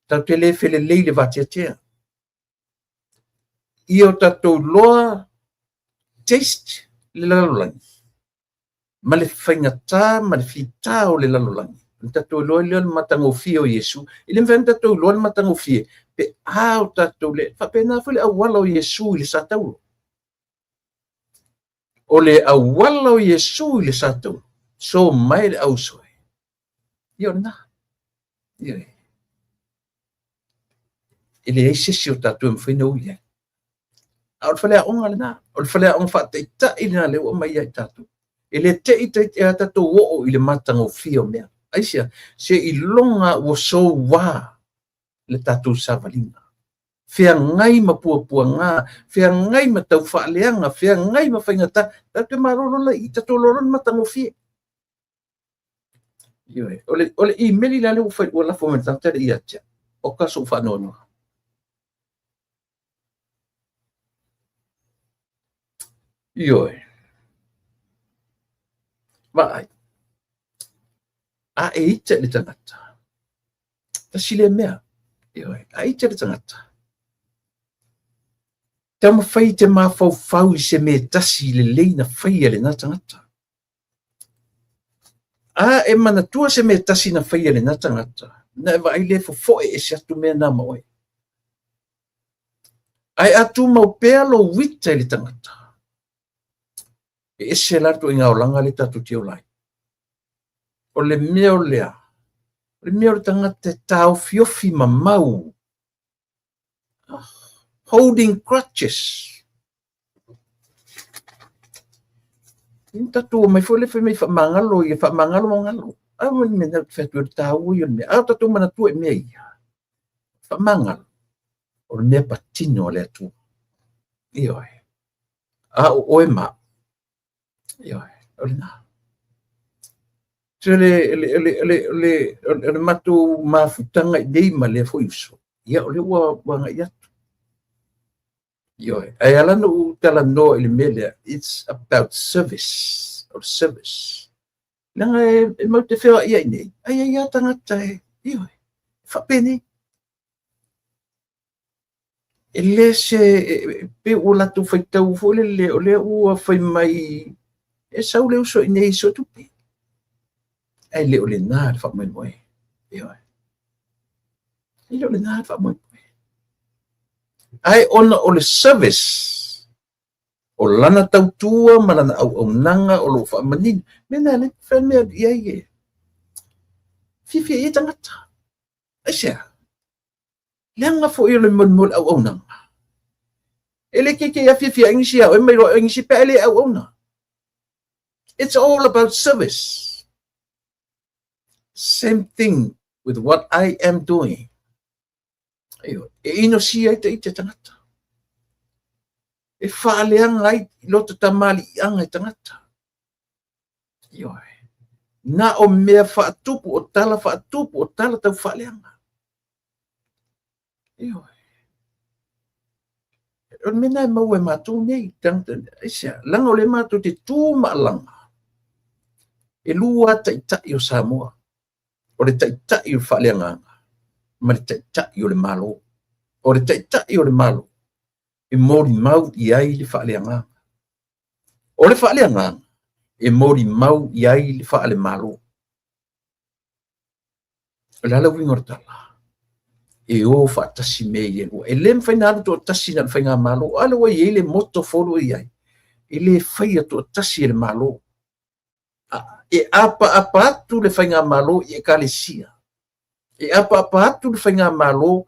tatou te le felelei le vateatea. Ia o tatou loa taste le lalolagi, ma le faigata ma le fita o le lalolagi. Ona tatou iloa lea o le matagofie o Iesu. E le mafai ona tatou iloa le matagofie, pe a o tatou le, faapena foi le auala o Iesu i le satauro. O le auala o Iesu i le satauro, so mai le ausoe. Ia o lena. Ia. E leai se isi o tatou e mafai ona ui ai. A o le faleaoga lena, o le faleaoga faataitai lena lea ua aumai ia i tatou. E le te i te a tatou oo i le matagofie o mea. Aisea, seiloga ua soua le tatou savaliga. Feagai ma puapuaga, feagai ma taufaaleaga, feagai ma faigata, tatou te malolo la i, tatou iloa loa le matagofie. Ioe, o le imeli la lea ua fai, ua lafo mai le tagata lea ia te au. O ka sou faanoanoa. Ioe. Vaai. A e ita i le tagata, tasi lea mea. Ioe, a ita i le tagata. Taumafai te mafaufau i se mea tasi lelei na faia e lena tagata. A e manatua se mea tasi na faia e lena tagata, na e vaai lea e fofoe ese atu mea na ma oe. Ae a tumau pea lou ita i le tagata, e ese la le ituaiga olaga lea tatou te ola ai. O le mea o lea, o le mea o le tagata e taofiofi mamau, holding crutches. Ina tatou omai foi lea fai mai faamagalo ia, faamagalo magalo. A ua le mea na fai atu e le taua ia o le mea. A o tatou manatua i mea ia, faamagalo, o le mea patino a le Atua. Ioe. A o oe ma au. Ioe, o lena. So le, le, le, le, le, o le matou mafutaga i nei ma lea foi uso, ia o lea ua agai atu. Ioe, ae ala ona ou talanoa i le mea lea, it's about service, o le service. Leaga e matou te feoai ai nei, ai ai lava tagata e, ioe, e faapenei. E le se, pe ua latou faitau foi lele, o lea ua fai mai, e sau le uso i nei i suetupe. Ae le o lena le faamoemoe. Ioe. E le o lena le faamoemoe. Ae ona o le service, o lana tautua ma lana auaunaga o lo o faamanino, mea na le fai mea i ai e fiafia i ai tagata. Aisea? Leaga foi o le mea o le auaunaga. E le keikei afiafia ai nisi ia oe ma iloa ai nisi pe a e le auauna. It's all about service. Same thing with what I am doing. E inosia ai ta ita tagata. E faaleaga ai lota tamaliiaga i tagata. Ioe. Na o mea faatupu, o tala faatupu, o tala tau faaleaga. Ioe. O le mea lena e maua e matou nei, tagata, aisea, leaga o lea matou te tu ma alaga, e lua lava taitai o Samoa, o le taitai o le faaleagaga ma le taitai o le Malo. O le taitai o le Malo e molimau i ai le faaleagaga. O le faaleagaga e molimau i ai le faalemalo. O le a le uiga o le tala? E o faatasi mea ia e lua. E le mafai ona alu toatasi na o le faigamalo. A lea ua i ai le motto fou lea ua i ai, e le faia toatasi e le Malo. E apaapa atu le faigamalo i Ekalesia. E apaapa atu le faigamalo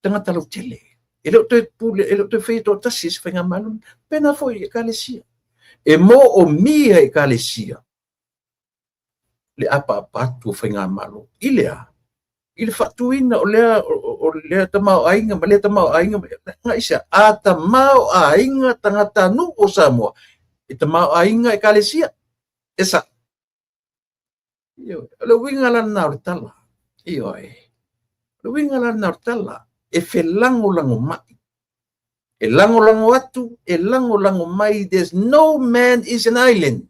tagata lautele. E le o toe pule, e le o toe faia toatasi e se faigamalo. Pena foi i Ekalesia. E moomia e Ekalesia le apaapa atu o faigamalo. I le a? I le faatuina o lea, o lea tamaoaiga ma lea tamaoaiga. Aisea? A tamaoaiga tagatanuu o Samoa, e tamaoaiga Ekalesia. E sa'o. Ioe. O le uiga la lena o le tala. Ioe. O le uiga la lena o le tala, e felagolagomai. E lagolago atu, e lagolago mai, there's no man is an island.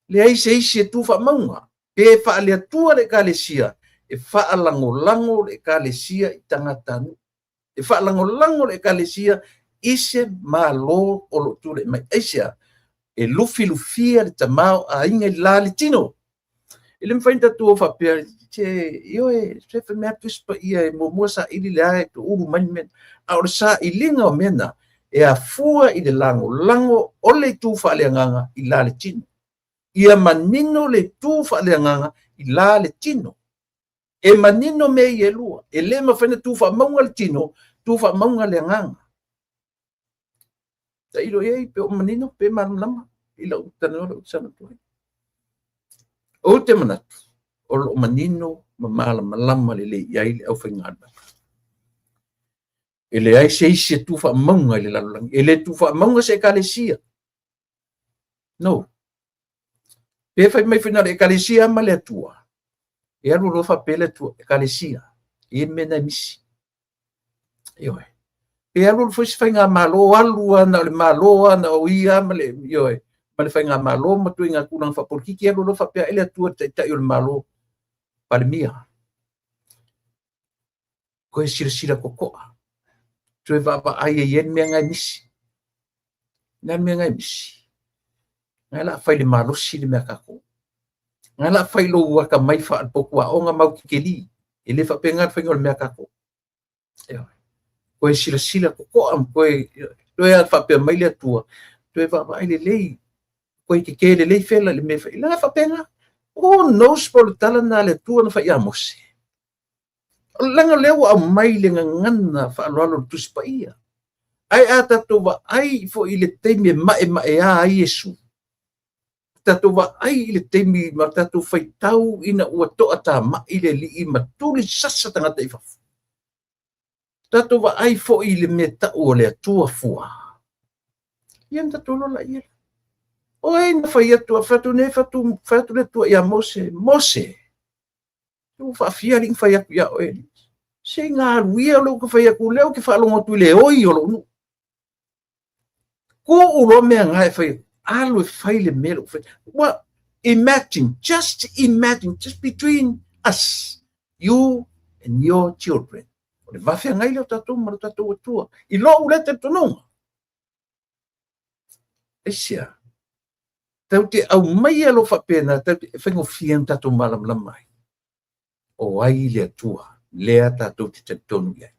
Leai se isi e tu faamauga, pe faaleatua le Ekalesia, e faalagolago le Ekalesia i tagatanuu. E faalagolago le Ekalesia i se Malo o lo o tulai mai. Aisea? E lufilufia le tamaoaiga i la le tino. E le mafai ona tatou o faapea, se, ioe, se fai mai lava Tusi Paia e muamua saili le a e ulu mai le mea. A o le sailiga o mea na, e afua i le lagolago o le itu faaleagaga i la le tino. Ia manino le itu faaleagaga i la le tino. E manino mea ia e lua. E le mafai ona tu faamauga le tino, tu faamauga le agaga. Tailo i ai pe o manino, pe malamalama i lau talanoa lea ou te saunoa atu ai. Ou te manatu, o lo o manino ma malamalama lelei i ai le aufaigaluega. E leai se isi e tu faamauga i le lalolagi. E le tu faamauga se Ekalesia. No. Pe fai mai foi na o le Ekalesia ma le Atua. E alu loa faapea le Atua, Ekalesia, e i ai le mea na e misi. Ioe. Pe alu alu foi se faigamalo, alu lava na o le Malo lava, na o ia ma le, ioe, ma le faigamalo ma ituaiga tulaga faapolitiki, alu loa faapea le Atua le Taitai o le Malo, Palemia. Toe silasila totoa. Toe vaavaai e i ai le mea na e misi. O le a le mea na e misi? Na o le a fai i le malosi le mea a tatou. Na o le a fai i lou atamai faale-potu aoga ma autikelī. E le faapena le faiga o le mea a tatou. Ioe. Toe silasila totoa ma toe, toe a faapea mai le Atua, toe vaavaai lelei, toe tetē lelei fela i le mea e fai. Leaga e faapena. Who knows po o le tala lena a le Atua na fai ia Mose. Leaga o lea ua aumai le gagana faaaloalo o le Tusi Paia. Ae a tatou vaai foi i le taimi e maemaea ai Iesu, tatou vaai i le taimi ma tatou faitau ina ua toatamai le Alii ma tuli sasa tagata i fafo. Tatou vaai foi i le mea tau o le Atua fua. Ia na tatou iloa laia. O ai na fai atu, fai atu nei, fai atu le Atua ia Mose, Mose, ua faafia alii na fai atu ia oe. Se i galu ia lou te fai atu, lea ou te faalogo atu i le oi o lou nuu. Tuu loa mea na e fai atu, alu e fai le mea lou fai. Well, imagine, just imagine, just between us, you and your children. O le va feagai lea o tatou ma lo tatou Atua. I lou lea talitonuga. Aisea? Tatou te aumaia loa faapena, tatou te, e faigofie ona tatou malamalama ai. O ai le Atua lea tatou te talitonu i ai.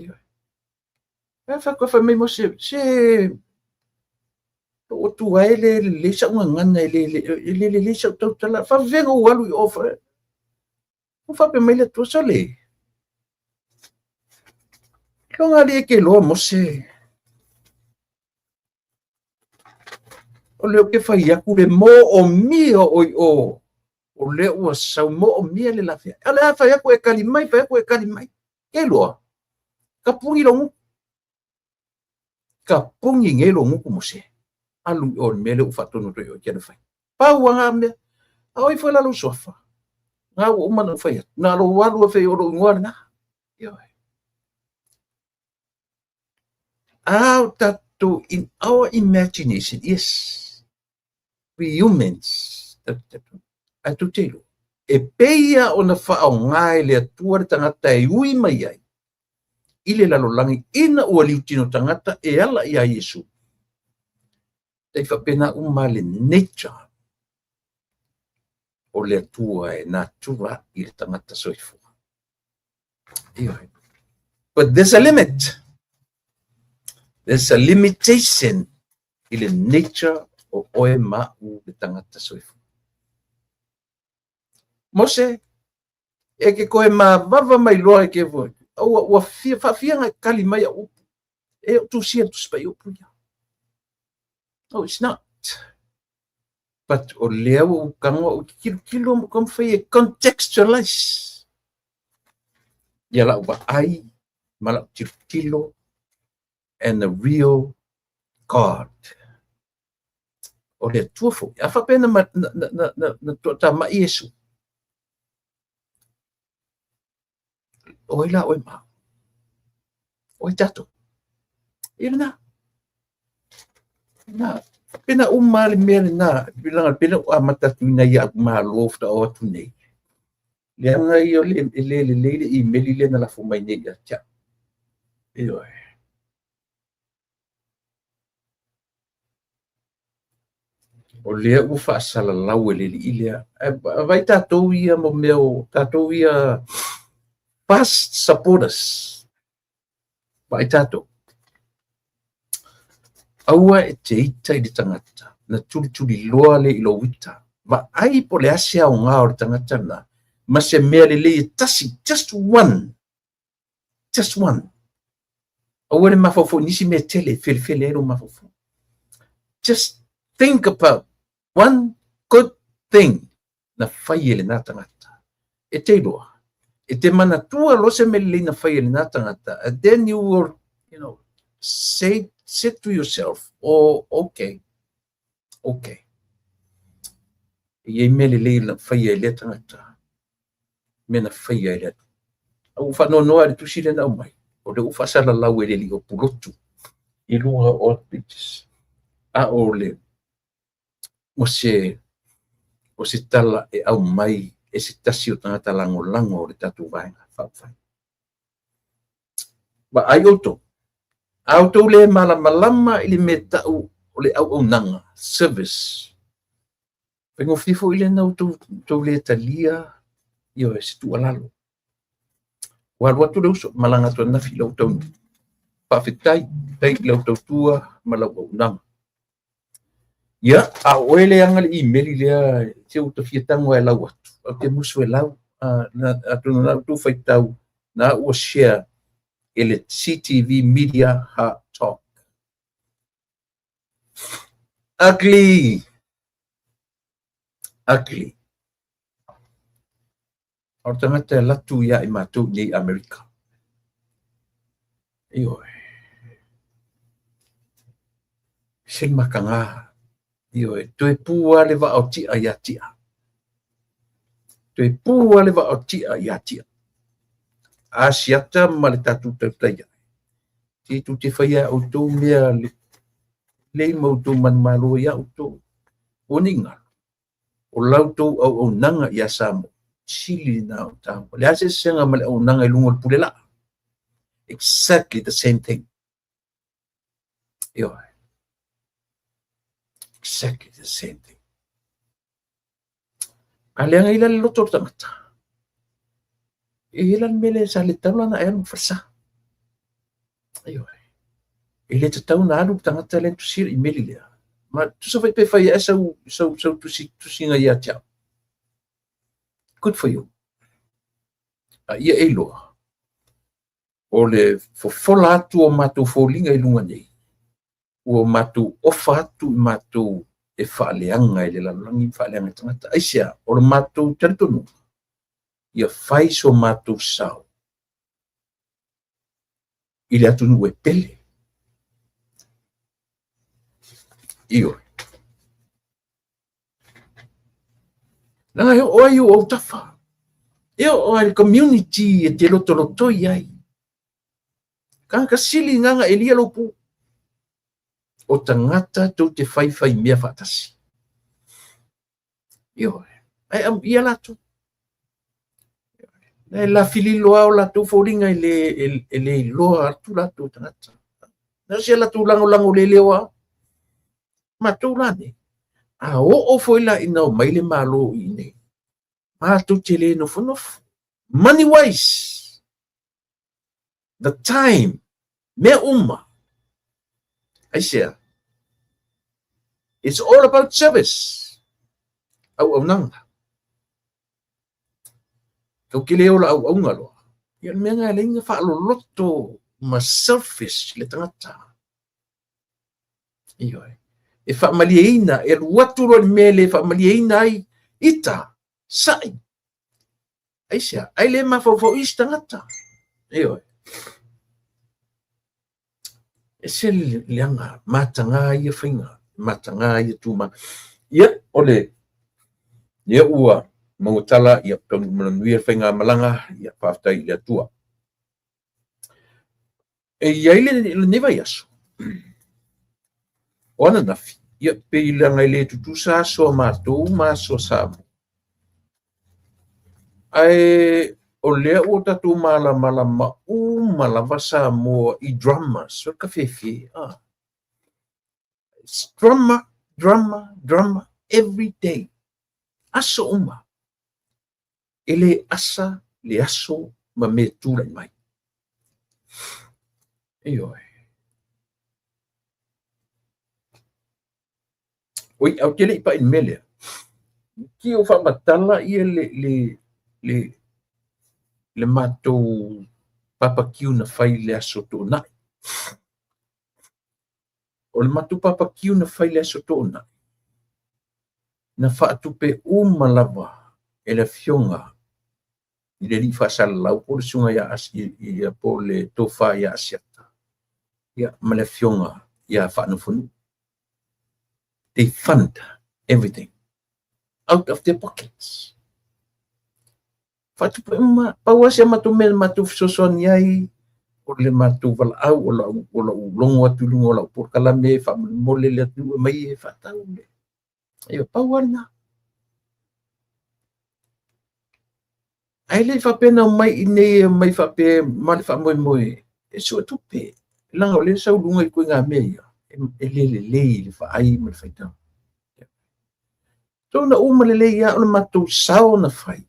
Ioe. Ae faatoa fai mai Mose, se lou Atua e le lelei sau gagana, e le lelei sau tautala. Faafefea ou alu i o? Ua faapea mai le Atua, sole, loga alii e ke loa Mose. O lea ou te fai atu le moomia o i o, o lea ua sau moomia le lafea. O le a fai atu e tali mai, fai atu e tali mai. Ke loa, ka puni lou gutu. Ka puni nei lou gutu Mose. Alu i o le mea lea ua faatonu atu i o e te alu fai. Pau a ngā mea. A oi foi la lou suafa. Ngā ua uma na ou fai atu. Na lou alu e fai o lou ingoa lena. Ioe. A o tatou in our imagination, yes, we humans, ae tou te iloa, e pei lava ona faaaoga e le Atua le tagata e ui mai ai i le lalolagi ina ua liutino tagata e ala iā Iesu. Tai faapena uma le nature o le Atua e natura i le tagata soifua. Ioe. But there's a limit. There's a limitation i le nature o oe ma au le tagata soifua. Mose, e ke koe mavava mai loa e ke voi. Ua, ua fia, faafia nga kali mai au upu. E o tusia le Tusi Paia upu ia. No, it's not. But o lea ua ou tago au i te tilotilo ma taumafai e contextualize ia lau vaai ma lau tilotilo and the real God. O le Atua foi. A faapea na, na, na, na, na toatamai Iesu. O ai la oe ma au? O ai tatou? Ia lena. Na, faapena uma le mea lena, leaga pei ua amata atu ina ia au malo faatoa oo atu nei. Leaga ia e le lelei le imeli lea na lafo mai nei ia te au. Ioe. O lea ua faasalalau e le alii lea. Ae vaai tatou ia mo mea o tatou ia fast supporters. Vaai tatou. Aua e te ita i le tagata na tulituliloa lea i lou ita. Vaai po o le a se aoga o le tagata lena ma se mea lelei e tasi, just one. Just one. Aua le mafaufau i nisi mea tele e felefele ai lou mafaufau. Just think about one good thing na fai e lena tagata. E te iloa, e te manatua loa se mea lelei na fai e lena tagata, and then you will, you know, say, say to yourself, oh, okay, okay. E i ai mea lelei na faia e lea tagata, mea na faia e le Atua. A ua faanoanoa i le tusi lea na aumai, o lea ua faasalalau e le alii o Pulotu i luga o Pages. A o le, o se, o se tala e aumai e se tasi o tagata lagolago o le tatou Vaega Faaupufai. Vaai outou, a outou le malamalama i le mea tau o le auaunaga, service, faigofie foi lea na outou le talia ioe se tuualalo. Ua alu atu le uso, malaga atu ananafi i lou taunuu. Faafetai, faafetai i lau tautua ma lau auaunaga. Ia, a o oe le ana le imeli lea, se ua ta fia tago lava e lau atu, ou te musu e lau. Atonu o lena ua outou faitau, na ua share e le CTV Media Heart Talk. Ugly! Ugly. O le tagata e alu atu ia i matou nei i Amerika. Ioe. Se le mataga. Ioe. Toe pu lava le vaa o Tia ia Tia. Toe pu lava le vaa o Tia ia Tia. Asiata ma le tatou tautai ae. Se tou te faia e outou mea lelei ma outou manumalo ia outou. Ua ni galo. O la outou auaunaga ia Samoa, sili lena o taua. O le a se eseesega ma le auaunaga i luga o le pule laa? Exactly the same thing. Ioe. Exactly the same thing. A leaga i la le loto o le tagata. E i ai la le mea lea sa le tatau la ona e alu i le falesa. Ioe. E le tatau ona alu le tagata lea na tusia le imeli lea. Ma tusa foi pe fai ae sau, sau, sau tusi, tusiga ia te au. Good for you. A ia e iloa, o le fofola atu o matou foliga i luga nei, ua matou ofa atu i matou e faaleaga i le lalolagi ma faaleaga i tagata. Aisea? O le matou talitonuga, ia fai so matou sao i le atunuu e pele. Ioe. Leaga e oo ai ou autafa, e oo ai le community e te lotolotoi ai. Tagata sili na na elia lou pu. O tagata tou te faifai mea faatasi. Ioe. Ae amuia latou. E lafililo lava o latou foliga e le, e le iloa atu latou tagata. Na o se latou lagolago leleoa. Matou la nei, a oo foi la ina omai le Malo i inei, matou te le nofonofo. Money wise, the time, mea uma. Aisea? It's all about service. Auaunaga. Tou te le ola auauna loa. Ia le mea lena e leai na faaloloto ma selfish le tagata. Ioe. E faamalieina, e alu atu loa i le mea e le faamalieina ai, ita, sa'i. Aisea? Ai le mafaufau isi tagata. Ioe. Ese le leaga, mataga ia faiga, mataga ia tuma. Ia, o le, ia ua maua tala, ia taunuu manuia le faigamalaga, ia faafetai i le Atua. E i ai lenei vaiaso, o ananafi, ia pei leaga e le tutusa aso a matou ma aso a Samoa. Ae o lea ua tatou malamalama uma lava Samoa i dramas, o le kafefe, ah. It's drama, drama, drama every day. Aso uma. E le asa le aso ma mea tulai mai. Ioe. Oi, au te le i pai i le mea lea. Ki o faamatala ia le, le, le, le matou papakiu na fai i le aso Toonai. O le matou papakiu na fai i le aso Toonai, na faatupe uma lava e le afioga i le alii faasalalau po o le susuga ia ia po o le tofa ia Asiata ia ma le afioga ia Faanofonuu. They fund everything out of their pockets. Faatupe uma, pau lava si a matou mea na matou fesoasoani ai, o le matou valaau, o lau, o lau logo atu i luga o lau polokalame, faamolemole le atunuu e mai e faatau le. Ia, pau lava lena. Ae le i faapea na omai i inei e omai faapea ma le faamoemoe E suetupe, leaga o lea e sau i luga i ituaiga mea ia, e le lelei i le vaai ma le faitau. So na uma lelei lava o le matou sao na fai,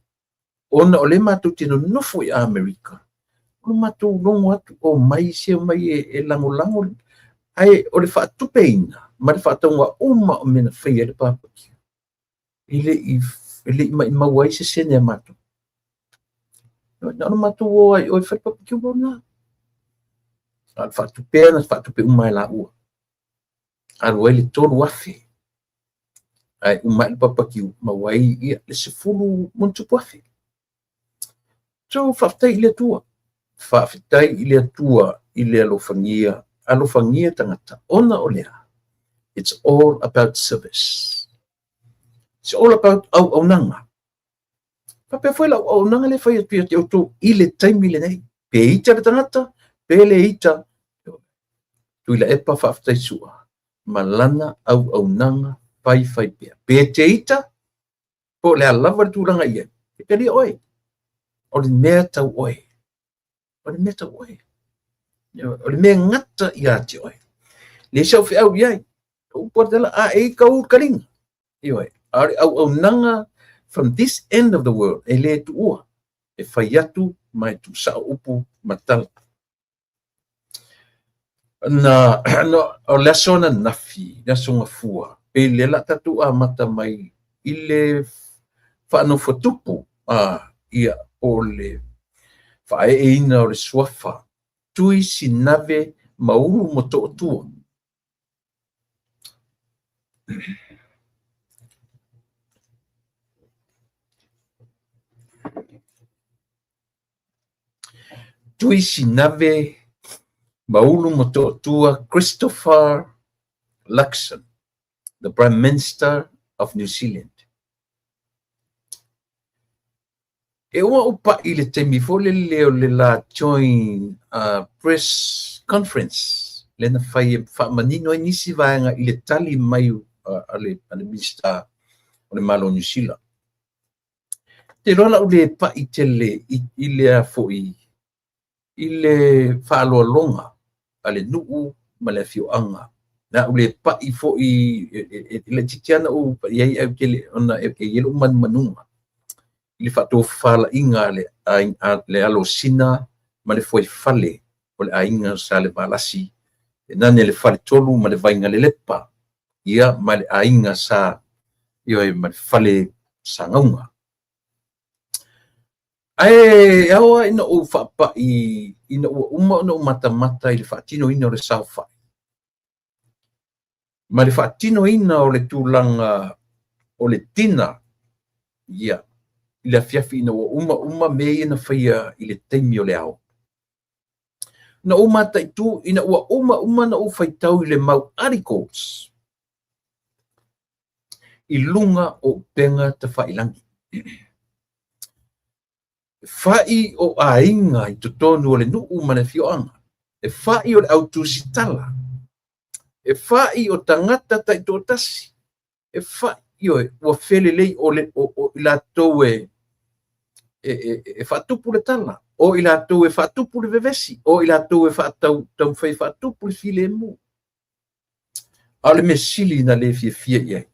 ona o lea matou te nonofo i Amerika, o le matou logo atu, omai se omai e lagolago, ae o le faatupeina ma le faatauga uma o mea na faia ai le barbecue, e le i maumau ai se sene a matou. Na ona matou o lava i o e fai le barbecue ma ona. A o le faatupea na faatupe uma e laua. Alu ai le $3,000 ae uma ai le barbecue maua ai le $10,000+. So faafetai i le Atua. Faafetai i le Atua i le alofagia, alofagia tagata ona o le a? It's all about service. It's all about auaunaga. Faapea foi lau auaunaga lea e fai atu ia te outou i le taimi lenei. Pe ita le tagata, pe le ita. Tuilaepa faafetai Sua ma lana auaunaga faifaipea. Pe te ita, po o le a lava le tulaga i ai, e talia oe. O le mea tau oe. O le mea tau oe. O le mea gata ia te oe. Leai sau feau i ai. O upu a le tala, a e ita u le kaliga. Ioe. A o le auaunaga from this end of the world, e le tuua. E fai atu ma e tuusao upu ma tala. Na, o le aso ananafi, le aso Gafua, pei lea o le a tatou amata mai i le faanofotupu, ia, po o le faaeeina o le suafa Tui Sinave Maulu Motootua. Tui Sinave Maulu Motootua Christopher Luxon, the Prime Minister of New Zealand. E uma ou pai i le taimi foi lele o le la joint press conference lea na fai e faamanino ai nisi vaega i le tali mai a le Minisita o le Malo o Niu Sila. Ou te iloa o le a ou le pai tele i le a foi i le faaaloaloga a le nuu ma le afioaga. O le a ou le pai foi, e laitiiti lava ona ou pai ai ae ou te le, ona e i ai lou manumanuga i le faatofalaiga a le alo o Sina ma le fuaifale o le aiga o Salevalasi, e nane le faletolu ma le Vaigalelepa, ia ma le aiga sa, ioe, ma le fale Sagauga. Ae ao lava ina ou faapai ina ua uma ona ou matamata i le faatinoina o le saofai ma le faatinoina o le tulaga o le dinner, ia, i le afiafi ina ua uma uma mea ia na faia i le taimi o le ao. Na ou mataitu ina ua uma uma ona ou faitau i le mau articles i luga o upega tafailagi. E fai o aiga i totonu o le nuu ma le afioaga, e fai o le au tusitala, e fai o tagata taitoatasi, e fai, ioe, ua felelei o, le, o, o i latou e, e, e, e faatupu le tala, o i latou e faatupu le vevesi, o i latou e faatau, taumafai e faatupu le filemu. A o le mea sili na le fiafia i ai,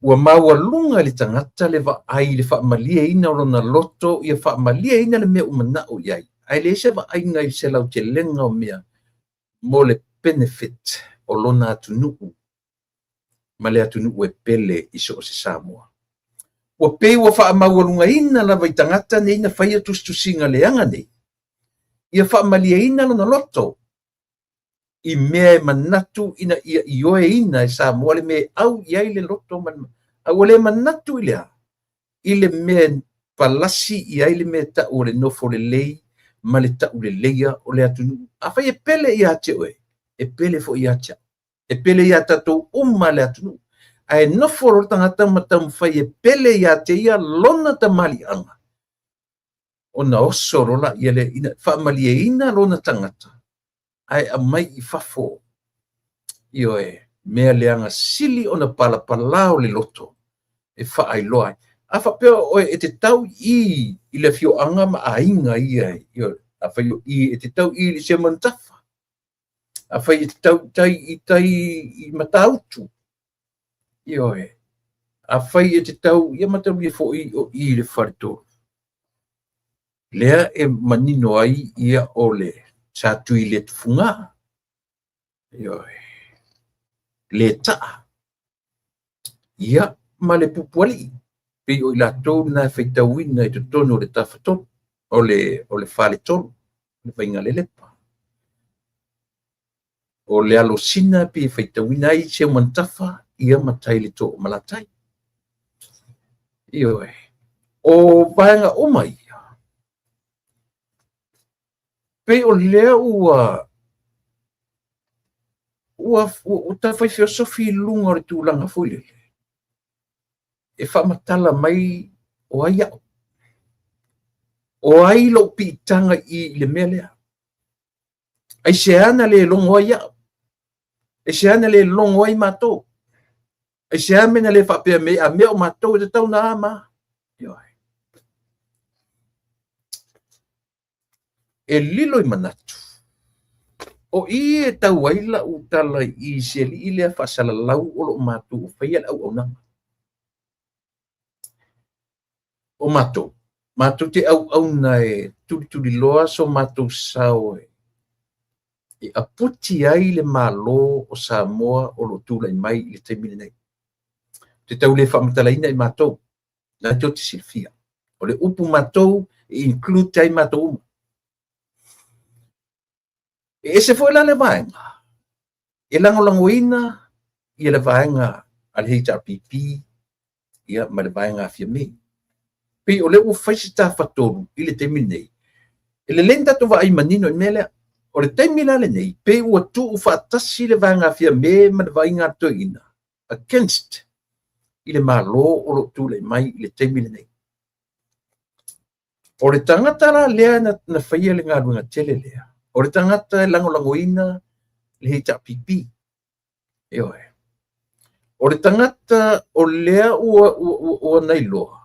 ua maualuga i le tagata le vaai i le faamalieina o lona loto, ia faamalieina le mea ua manao i ai, ae leai se vaaiga i se lautelega o mea mo le benefit o lona atunuu ma le atunuu e pele i so o se Samoa. Ua pei ua faamaualugaina lava i tagata nei na faia tusitusiga leaga nei, ia faamalieina lona loto i mea e manatu ina ia ioeina e Samoa le mea e au i ai le loto ma le, a ua le manatu i le a? I le mea e palasi i ai le mea e tau o le nofo lelei ma le tauleleia o le atunuu. Afai e pele ia te oe, e pele foi ia te au. E pele ia tatou uma le atunuu. Ae nofo loa le tagata ma taumafai e pele ia te ia lona tamaliiaga, ona oso loa laia lea ina faamalieina lona tagata ae aumai i fafo. Ioe, mea leaga sili ona palapala o le loto e faailoa ai. A faapea oe e te tau i i le afioaga ma aiga ia, ioe, afai o i e te tau i i le Seumanutafa, afai e te tau i tai i tai i Matautu, ioe, afai e te tau, ia mataulia foi o i i le Faletolu, lea e manino ai ia o le Satuiletufuga, ioe, le taa, ia ma le Pupualii, pei o i latou na e faitauina i totonu o le tafatolu, o le faletolu, le Vaigalelepa. O le alosina pei e faitauina ai Seumanutafa ia ma tai le too malatai. Ioe. O vaega uma ia, pei o lea ua ua ua taufai feosofi i luga o le tulaga foi lele e faamatala mai o ai au, o ai lou piitaga i le mea lea. Aisea na le logo ai au? Aisea na le logo ai matou? Aisea mea na le faapea mai a mea o matou e tatau na a ma a? Ioe. E lilo i manatu, o i e tau ai lau tala i si alii lea faasalalau o lo o matou o faia le auaunaga. O matou, matou te auauna e tulituliloa so matou sao e aputi ai le Malo o Samoa o lo o tulai mai i le taimi lenei. Ou te tau le faamatalaina i matou, na tou te silafia. O le upu matou e include ai matou uma. E ese foi la le vaega e lagolagoina ia le vaega a le HRPP ia ma le vaega a Fiame. Pei o lea ua fai se tafatolu i le taimi lenei. E lelei ona tatou vaai manino i le mea lea. O le taimi la lenei, pei ua tuu faatasi le vaega a Fiame ma le vaaiga a le toeaina against i le Malo o lo o tulai mai i le taimi lenei. O le tagata la lea na faia le galuega tele lea, o le tagata e lagolagoina le HRPP. Ioe. O le tagata o lea ua nailoa,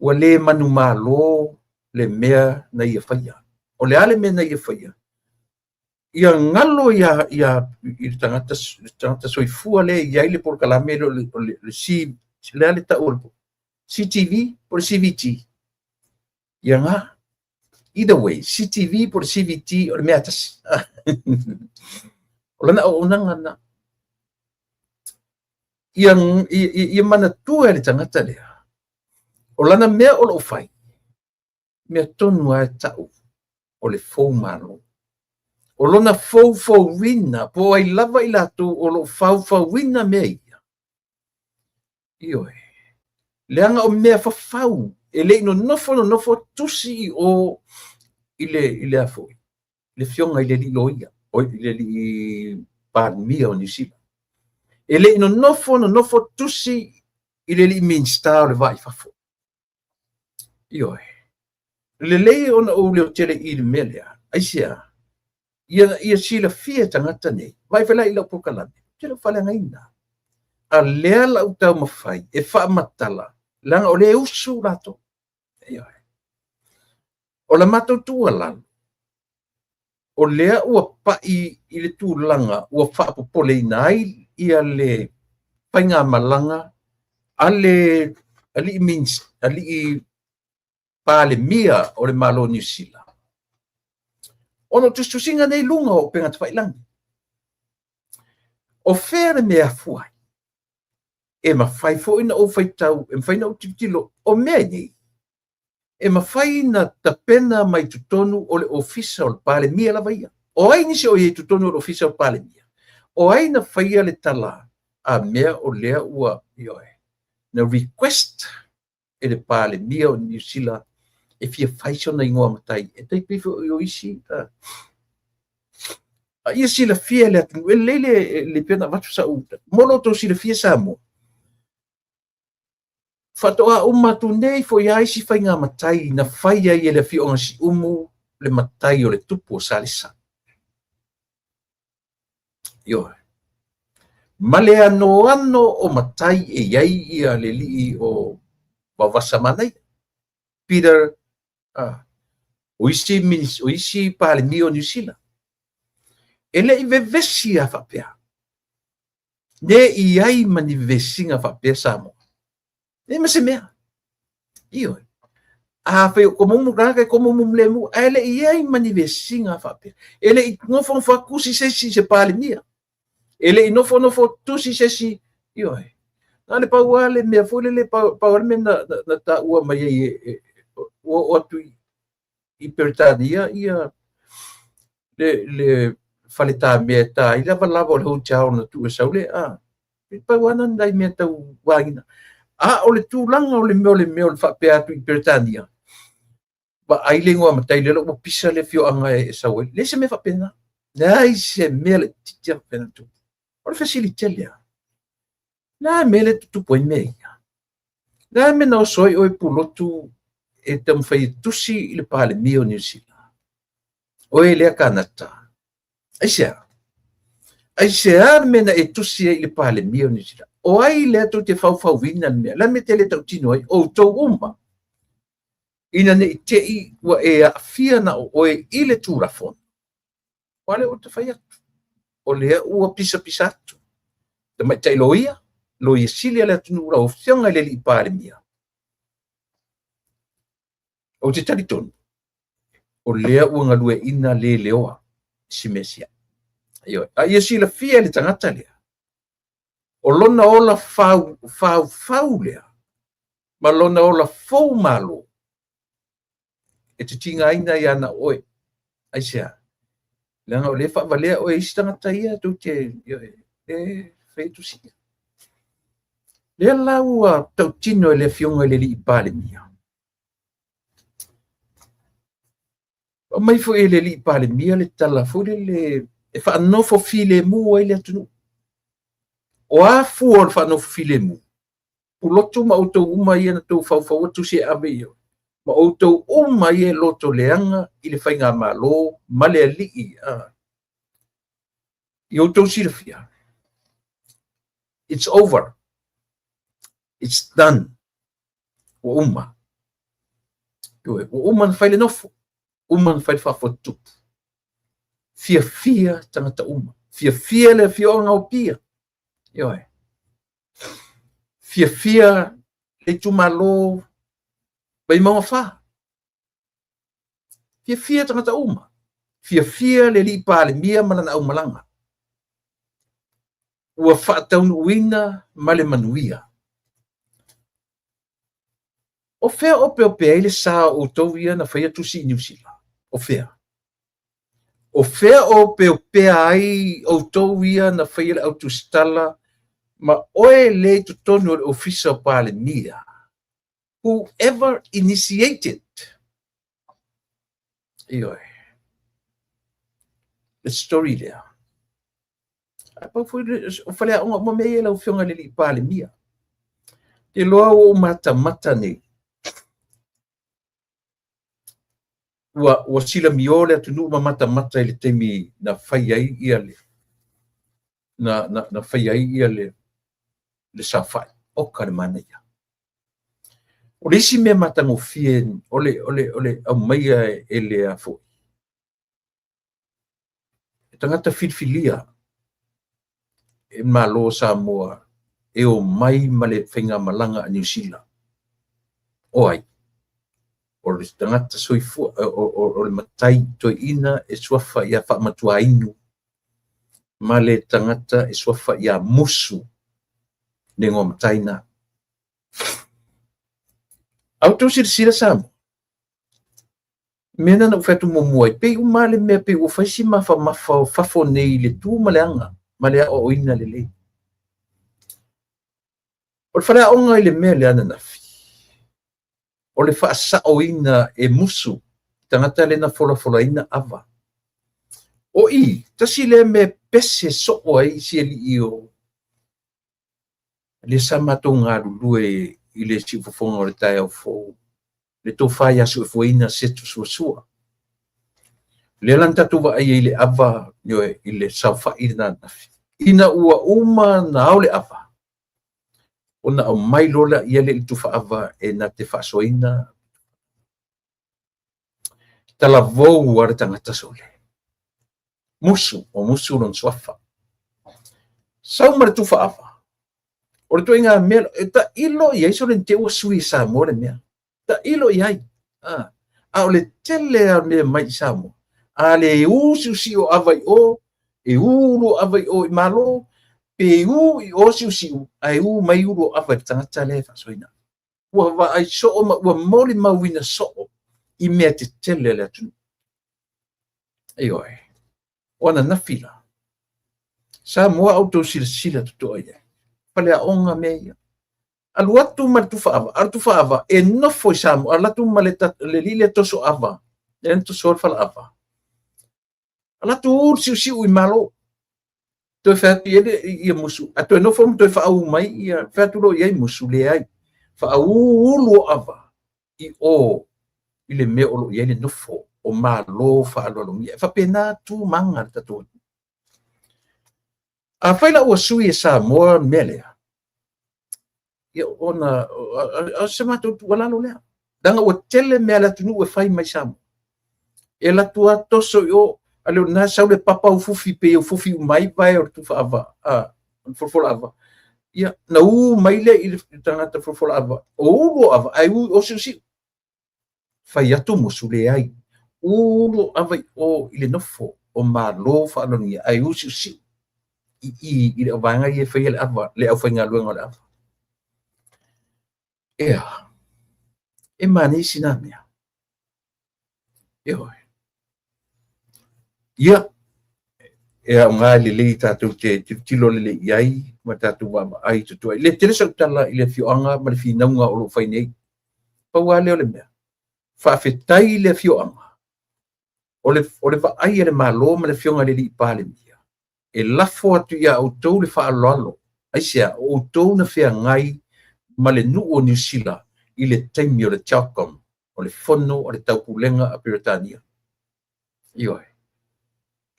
ua le manumalo le mea na ia faia. O le a le mea na ia faia? Ia galo ia, ia, i le tagata, le tagata soifua lea e i ai le polokalame lea o le C, le a le tau o le CTV po o le CVT. Ia nga. Either way, CTV po o le CVT o le mea e tasi. O lana auaunaga na. Ia, ia, ia manatua e le tagata lea, o lana mea o lo o fai, mea tonu lava e tau o le fou malo. O lona foufouina, po o ai lava i latou o lo o faufauina mea ia. Ioe. Leaga o mea fafau, e le i nonofo nonofo tusi i o i le, i le a foi, le afioga i le alii loia, o i le alii Palemia o Niu Sila. E le i nonofo nonofo tusi i le alii Minisita o le Va i Fafo. Ioe. Lelei ona ou leotele i le mea lea. Aisea? Ia, ia silafia e tagata nei. Vaai foi la i lau polokalame, ou te le o faaleagaina. A lea lau taumafai e faamatala, leaga o lea e usu latou. Ioe. O la matou tuualalo, o lea ua pai i le tulaga ua faapopoleina ai ia le faigamalaga a le alii Palemia o le Malo o Niu Sila, ona o tusitusiga nei i luga o upega tafailagi. O fea le mea e afua ai? E mafai foi ona ou faitau, e mafai ona ou tilotilo, o mea nei, e mafai ona tapena mai totonu o le Ofisa o le Palemia lava ia. O ai nisi o i ai i totonu o le Ofisa o le Palemia? O ai na faia le tala a mea o lea ua, ioe, na request e le Palemia o Niu Sila e fia fai sona igoa matai, e tai pei foi o isi, a ia silafia e le atunuu, e lelei le, le pei ona avatu sau, mo lo outou silafia Samoa, faatoa uma atu nei foi lava isi faiga matai na fai ai e le afioaga Siumu le matai o le tupu o Salesa. Ioe. Ma le anoano o matai e i ai ia le alii o Vaovasamanaia, Peter, o isi, o isi Palemia o Niu Sila. E le i vevesi lava faapea. Ne i ai ma ni vevesiga faapea Samoa. Leai ma se mea. Ioe. Afai o komomu tagata e komomu lemu, ae le i ai ma ni vesiga faapea. E le i nofonofo atu tusi se isi i se Palemia. E le i nofonofo tusi se isi, ioe. Na o le pau lava le mea foi lele, pau lava le mea na taua mai ai e, ua oo atu i Peretania ia le faletamea e ta ai lavalava o le hotel na tuu e sau le a. E pau lava nai mea tau vagiga. A o le tulaga o le mea o le mea o le faapea atu i Peretania, vaai le igoa matai lea ua pisa le afioaga e sau ai. Leai se mea faapena. Leai se mea laitiiti lava faapena tupu. O le fesili tele lava. Le a le mea lea e tutupu ai mea ia? Le a le mea na oso ai oe Pulotu e taumafai e tusi i le Palemia o Niu Sila? Oe lea kanata. Aisea? Aisea le mea na e tusi ai i le Palemia o Niu Sila? O ai lea tou te faufauina le mea? Le a le mea e te le tautino ai? Outou uma. Ina ne i te i ua e aafia na o oe i le Tulafono. Aua lea ua ta fai atu, o lea ua pisapisa atu. Tamaitai loia, loia sili a le atunuu lau Afioga i le Alii Palemia. Ou te talitonu, o lea ua galueaiina le leoa si Mesia. Ioe. A ia silafia e le tagata lea, o lona ola fau, faufau lea, ma lona ola fou malo, e te tigaina ai ana oe. Aisea? Leaga o lea e faavalea oe e isi tagata ia tou te e fai atu sia. Lea la ua tautino e le Afioga i le Alii Palemia. Aumai foi e le Alii Palemia le tala foi lele e faanofo filemu ai le atunuu. O a fua o le faanofo filemu? Pulotu ma outou uma ia na tou faufauina tusi e ave i ma outou uma ia e loto leaga i le faigamalo ma le alii i outou silafia. It's over. It's done. Ua uma. Ua uma na fai le nofo. Uma na fai le faafotutupu. Fiafia tagata uma. Fiafia le afioaga o Apia. Ioe. Fiafia le itumalo Vaimauga 4. Fiafia tagata uma. Fiafia le alii Palemia ma lana aumalaga. Ua faataunuuina ma le manuia. O fea opeope ai le sa o outou ia na faia tusi i Niu Sila? O fea? O fea opeopea ai outou ia na faia le autusitala ma oe lea i totonu o le Ofisa o Palemia? Whoever initiated. Ioe. Le story lea. Ae pau foi o faleaoga uma mea ia lau Afioga i le Alii Palemia. Te loa ua ou matamata nei. Ua silamio le atunuu ma matamata i le taimi na fai ai ia le na fai ai ia le saofai. Oka le manaia. O le isi mea matagofie o le aumaia e le a foi. E tagata filifilia e Malo o Samoa e omai ma le faigamalaga a Niu Sila. O ai? O le tagata soifua, o le matai toeaina e suafa ia Faamatuainu ma le tagata e suafa ia Musu, le igoa matai na. A outou silasila Samoa, mea na ou fai atu muamua ai, pei uma lava le mea pei ua fai si mafamafa o fafo nei i le tu ma le aga ma le aoaoina lelei. O le faleaoga i le mea lea ananafi, o le faasaoina e musu tagata lea na folafolaina ava. O i, tasi lea mea e pese soo ai si alii o lea sa matou galulue i le siufofoga o le taeao fou, le tofa ia Suefueina Setu Suasua. Lea la na tatou vaai ai i le ava, ioe, i le saofai lena ananafi. Ina ua uma na ao le ava, ona aumai loa lea i le tufa ava e na te faasoaina talavou a le tagata sole. Musu, o Musu lona suafa. Sau ma le tufa ava. O le ituaiga mea, e tailo i ai sole ne i te i ua sui e Samoa le mea. Tailo i ai. A, a o le tele lava o mea mai i Samoa, a le u siusiu o ava i o, e u ulu o ava i o i Malo, pe u i o siusiu, ae u mai ulu o ava i le tagata lea e faasoaina. Ua vaai soo ma ua molimauina soo i mea tetele a le atunuu. Ioe. O ananafi la, Samoa a outou silasila totoa i ai, faleaoga mea ia. Alu atu ma le tufa ava, a o le tufa ava e nofo i Samoa, alu atu ma le alii lea toso ava, lea na tosoa le falaava. Alu atu u le siusiu i Malo. Toe fai atu i ai ia Musu, a toe nofo ma toe faauu mai ia, fai atu loa i ai Musu, leai. Faauu ulu o ava i o i le mea o lo o i ai le nofo o Malo faaaloalogia. E faapena tu ma aga a le tatou atunuu. Afai la ua sui e Samoa le mea lea, ia ona o se matou tuualalo lea. Leaga ua tele mea a le atunuu e fai mai Samoa. E alu atu lava toso i o, a le o lena sau le papa ufufi pei e ufufi uma ai vae o le tufa ava, a, o le folafola ava. Ia, na u mai lea i le tagata folafola ava, o ulu o ava, ae u i o siusiu. Fai atu Musu, leai. Ulu o ava i o i le nofo o Malo faaaloalogia, ae u siusiu i i i le vaega ia e faia le ava, le aufaigaluega o le ava. Ea, e manaia sina mea. Ioe. Ia, e aoga lelei tatou te tilotilo lelei i ai ma tatou vaavaai totoa. E le tele sau tala i le afioaga ma le finauga o lo o fai nei. Pau lava lea o le mea. Faafetai i le afioaga. O le vaai a le Malo ma le afioga i le alii Palemia, e lafo atu iā outou le faaaloalo. Aisea? O outou na feagai ma le nuu o Niu Sila i le taimi o le CHOGM, o le Fono a le Taupulega a Peretania. Ioe.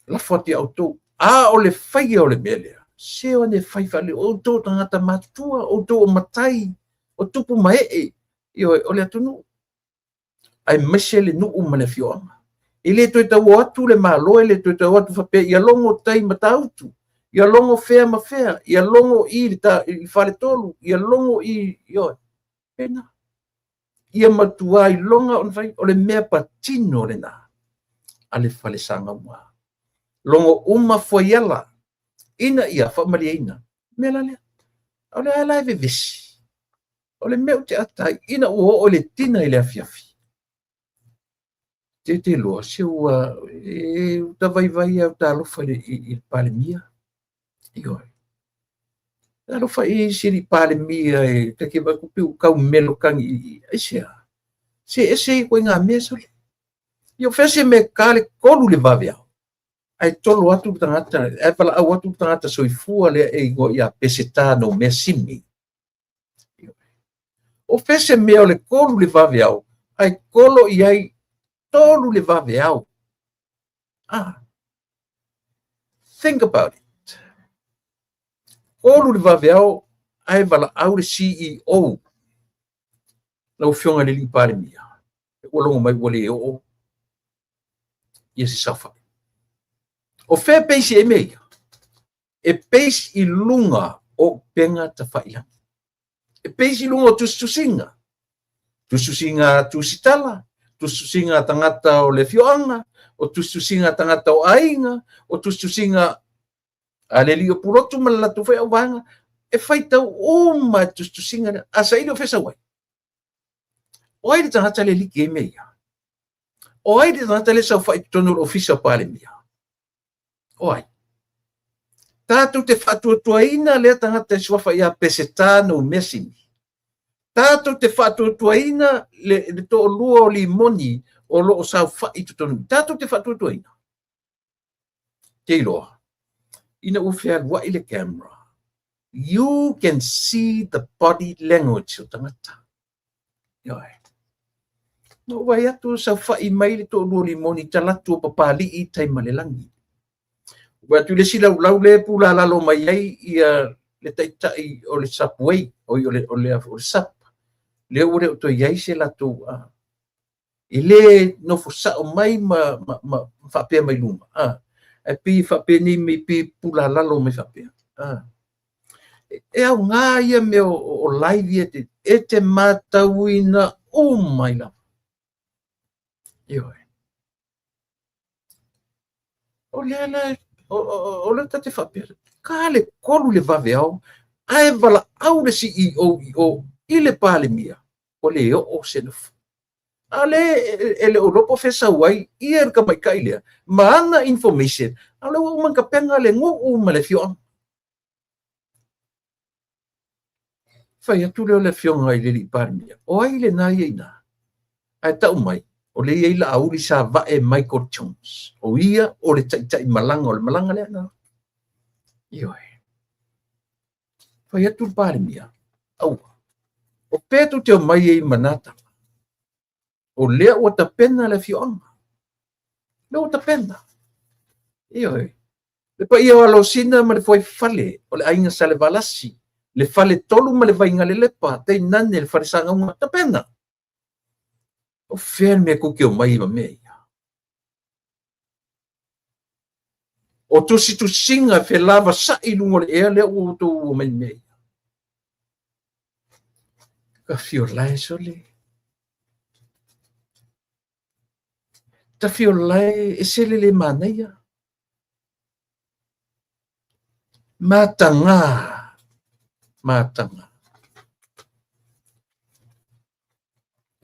Lafo atu iā outou. A o le faia o le mea lea, se o ane fai faale, o outou o tagata matutua, o outou o matai, o tupu ma ee, ioe, o le atunuu. Aemaise le nuu ma le afioaga. E le toe tau o atu le Malo, e le toe tau o atu faapea ia logo tai Matautu, ia logo fea ma fea, ia logo i le faletolu, ia logo i, ioe, pena. Ia matua iloga ona fai, o le mea patino lena a le fale sagauga. Logo uma fuaiala, ina ia faamalieina. Mea la lea. O le a la e vevesi. O le mea ou te ata ai, ina ua oo i le tina i le afiafi, te te loa, se ua, e uta vaivai au talofa i le Palemia. Ioe. Talofa i se alii Palemia e ta te vaai atu pei ua tau melo tagi i, aisea? Se ese ia ituaiga mea sole. Ia o fea se mea e ta le 3 i le vaveao, ae tolo atu le tagata, ae valaau atu le tagata soifua lea e igoa ia Peseta Noumea Simi. O fea se mea o le 3 i le vaveao, ae tolo i ai 3 i le vaveao. Ah, think about it. 3 i le vaveao, ae valaau le CEO, lau Afioga i le alii Palemia, ua logo mai ua le oo ia se saofai. O fea e base ai mea ia? E base i luga o upega tafailagi. E base i luga o tusitusiga. Tusitusiga tusitala, tusitusiga tagata o le afioaga, o tusitusiga tagata o aiga, o tusitusiga a le alii o Pulotu ma le latou foi auvaega, e faitau uma e tusitusiga lea. A saili o fea sau ai? O ai le tagata lea e liki ai mea ia? O ai le tagata lea e saofai i totonu o le ofisa o Palemia? O ai? Tatou te faatuatuaina lea tagata e suafa ia Peseta Noumea Simi. Tatou te faatuatuaina le toalua o Limoni o lo o saofai i totonu. Tatou te faatuatuaina. Te iloa, ina ua fealuai le camera, you can see the body language o tagata. Ioe. Na ou vaai atu saofai mai le toalua o Limoni talatu o Papalii i tai ma le lagi. Ua atu le isi laulau lea e pulalalo mai ai ia le taitai o le Subway, oi o le o le o le Sub, lea ua le o toe i ai se latou e le nofo sao mai ma faapea mai luga, ae pei e faapenei mai pei e pulalalo mai faapea. E aoga ia mea o live ia e te matauina uma ai lava. Ioe. O lea la, o lea ta te faapea, ka le 3 i le vaveao, ae valaau le CEO i o i le Palemia, ua le oo se nofo. A o lea e le o iloa po o fea e sau ai ia le tamaitai lea ma ana information, a o lea ua uma ona tapena le nuu ma le afioaga. Fai atu lea o le afioga i le alii Palemia, o ai lena ia i ina? Ae tau mai, o lea e i ai Laauli Savae Michael Jones. O ia o le taitai malaga o le malaga lea na. Ioe. Fai atu le Palemia, aua, o fea tou te omai ai ma na tala? O lea ua tapena le afioaga. Lea ua tapena. Ioe. Le paia o Alosina ma le Fuaifale, o le aiga Salevalasi, le Faletolu ma le Vaigalelepa, tainane le Falesagauga, tapena. O fea le mea tou te omai ai ma mea ia? O tusitusiga e felavasai i luga o le ea lea ua outou omai ma mea ia. Ka fiolae sole. Ta fiolae e se le le manaia. Mataga, mataga.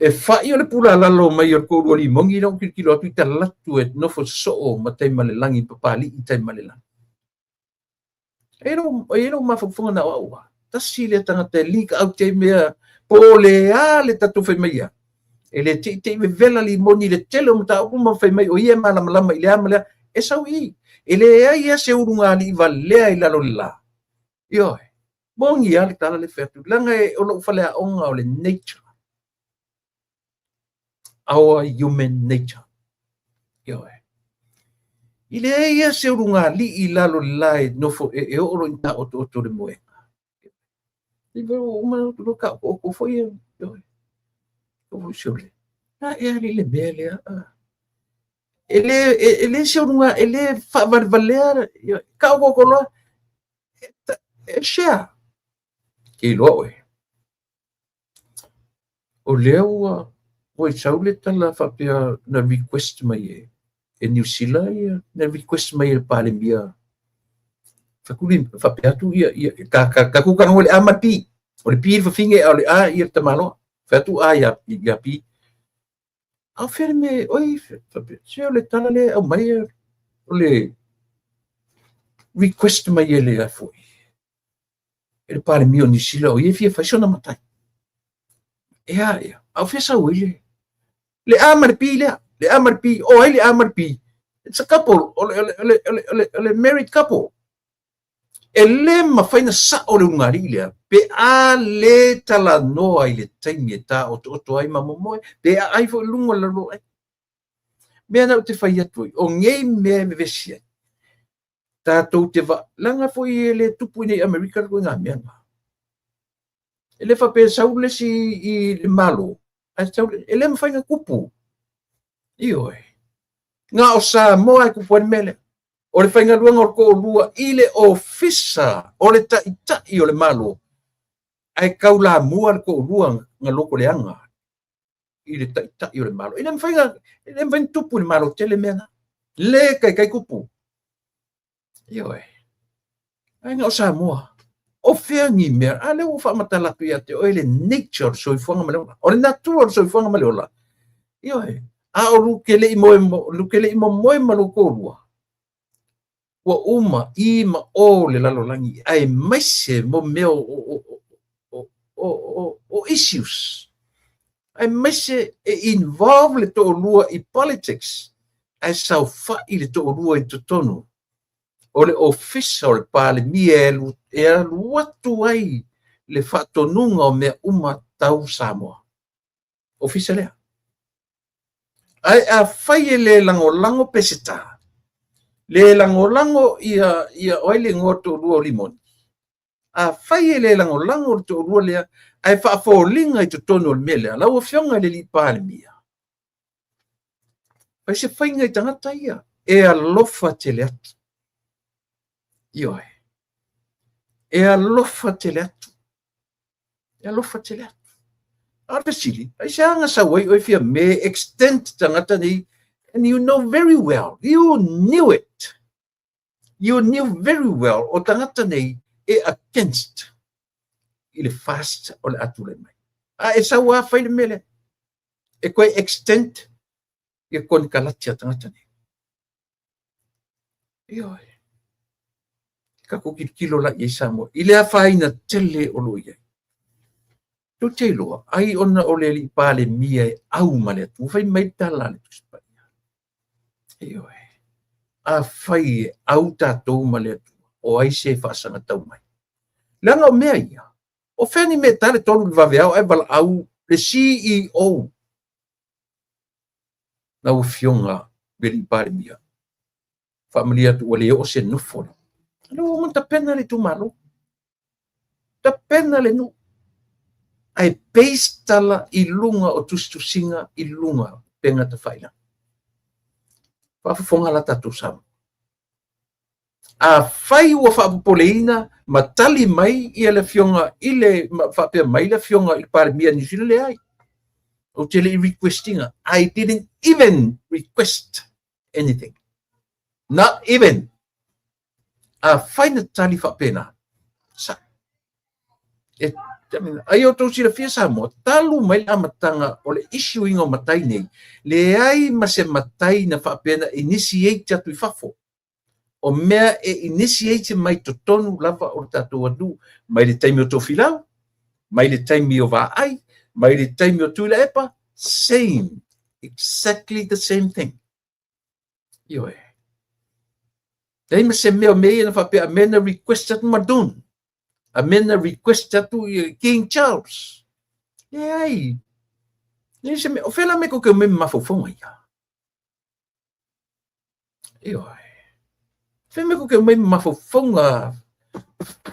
E fai o le pulalalo mai o le toalua limoni lea ua tilotilo atu i talatu e nofo sosoo ma Taimalelagi, Papalii Taimalelagi. E i ai lou mafaufauga na o au lava. Tasi lea tagata e leak out ai mea po o le a le tatou fai mai ia. E le teitei vevela limoni i le tele o mataupu ma fai mai o ia e malamalama i le a ma le a. E sau i i. E leai lava se ulugalii valea i lalo o le la. Ioe. Moni lava le tala lea e fai atu. Leaga o lou faleaoga o le nature. Our human nature. Ioe. I leai lava se ulugalii i lalo o le la e nofo e oo loa ina taotooto le moega. I uma loa taotooto foi e ioe. O sole. A e ali le mea lea. E le se uluga, e le faavalevalea, taotooto loa, e share. Ke iloa oe. O lea ua ua i sau le tala faapea na request mai e Niu Sila ia, na request mai e le Palemia faapea atu ia, ia ka, ka, ka talanoa i le A ma le P. O le P le fafine a o le A ia le tamaloa. Fai atu A ia, ia P. A o fea le mea, oi, faapea, se o le tala lea e aumai o le request mai e le foi e le Palemia o Niu Sila o ia e fia fai sona matai. E a ea, a o fea sau ai le le A ma le P lea, le A ma le P, o ai le A ma le P? It's a couple, o le, o le, o le, o le, o le, o le married couple. E le mafai ona sao le ulugalii lea pe a le talanoa i le taimi e taotooto ai ma momoe, pe aai foi i luga o le lalolagi. Mea na ou te fai atu ai, o nei mea e vevesi ai, tatou te va, leaga foi e le tupu i nei Amerika le ituaiga mea na. E le faapea e sau le isi i le Malo, ae sau, e le mafai ona tupu. Ioe. Na o Samoa e tupu ai le mea lea. O le faigaluega o le toalua i le ofisa o le taitai o le Malo, ae taulamua le toalua na lotoleaga i le taitai o le Malo. E le mafai ona, e le mafai ona tupu i le Malo tele mea na. Le taitai tupu. Ioe. Ae na o Samoa. O fea ni mea? A lea ua faamatala atu ia te oe le nature o le soifuaga ma le ola. O le natura o le soifuaga ma le ola. Ioe. A o lu ke le i moe, lu ke le i momoe ma lou toalua, ua uma i ma o le lalolagi, aemaise mo mea o issues, aemaise e involve le toalua i politics, ae saofai le toalua i totonu o le ofisa o le Palemia e alu atu ai le faatonuga o mea uma tau Samoa. Ofisa lea. Ae afai e le lagolago Peseta, Le lagolago ia, ia o ai le igoa o le toalua o Limoni? Afai e le lagolago le toalua lea, ae faafoliga i totonu o le mea lea, lau Afioga i le alii Palemia, fai se faiga i tagata ia, e alofa tele atu. Ioe. E alofa tele atu. E alofa tele atu. A o le fesili, aisea na sau ai oe fia me extend tagata nei, and you know very well, you knew it. You knew very well o tagata nei e against i le fast o le a tulai mai. A e sau lava fai le mea lea. E toe extend ia konekarate a tagata nei. Ioe. Tatou tilotilo la i ai Samoa i le afaina tele o lo o i ai. Tou te iloa, ai ona o le alii Palemia e au ma le Atua, fai mai le tala a le Tusi Paia. Ioe. Afai e au tatou ma le Atua, o ai se faasagatau mai? Leaga o mea ia, o fea ni mea e ta le 3 i le vaveao ae valaau le CEO, lau Afioga i le alii Palemia, faamalie atu ua le oo se nofo. Lea ua uma ona tapena le itumalo, tapena le nuu, ae base tala i luga o tusitusiga i luga o upega tafailagi. Faafofoga la tatou Samoa. Afai ua faapopoleina ma tali mai ia le afioga i le faapea mai le afioga i le Palemia New Zealand, leai. Ou te le i request ina. I didn't even request anything. Not even. Afai na tali faapena, sa, e, ai outou silafia Samoa, talu mai le amataga o le issue ina o matai nei, leai ma se matai na faapea na initiate atu i fafo. O mea e initiate mai totonu lava o le tatou atunuu, mai le taimi o Tofilau, mai le taimi o Vaai, mai le taimi o Tuilaepa, same, exactly the same thing. Ioe. Leai ma se mea o mea ia na faapea a mea na request atu Madun, a mea na request atu i King Charles. Leai. Leai se mea, o fea la mea kou te omai ma mafaufauga ia? Ioe. Fea mea kou te omai ma mafaufauga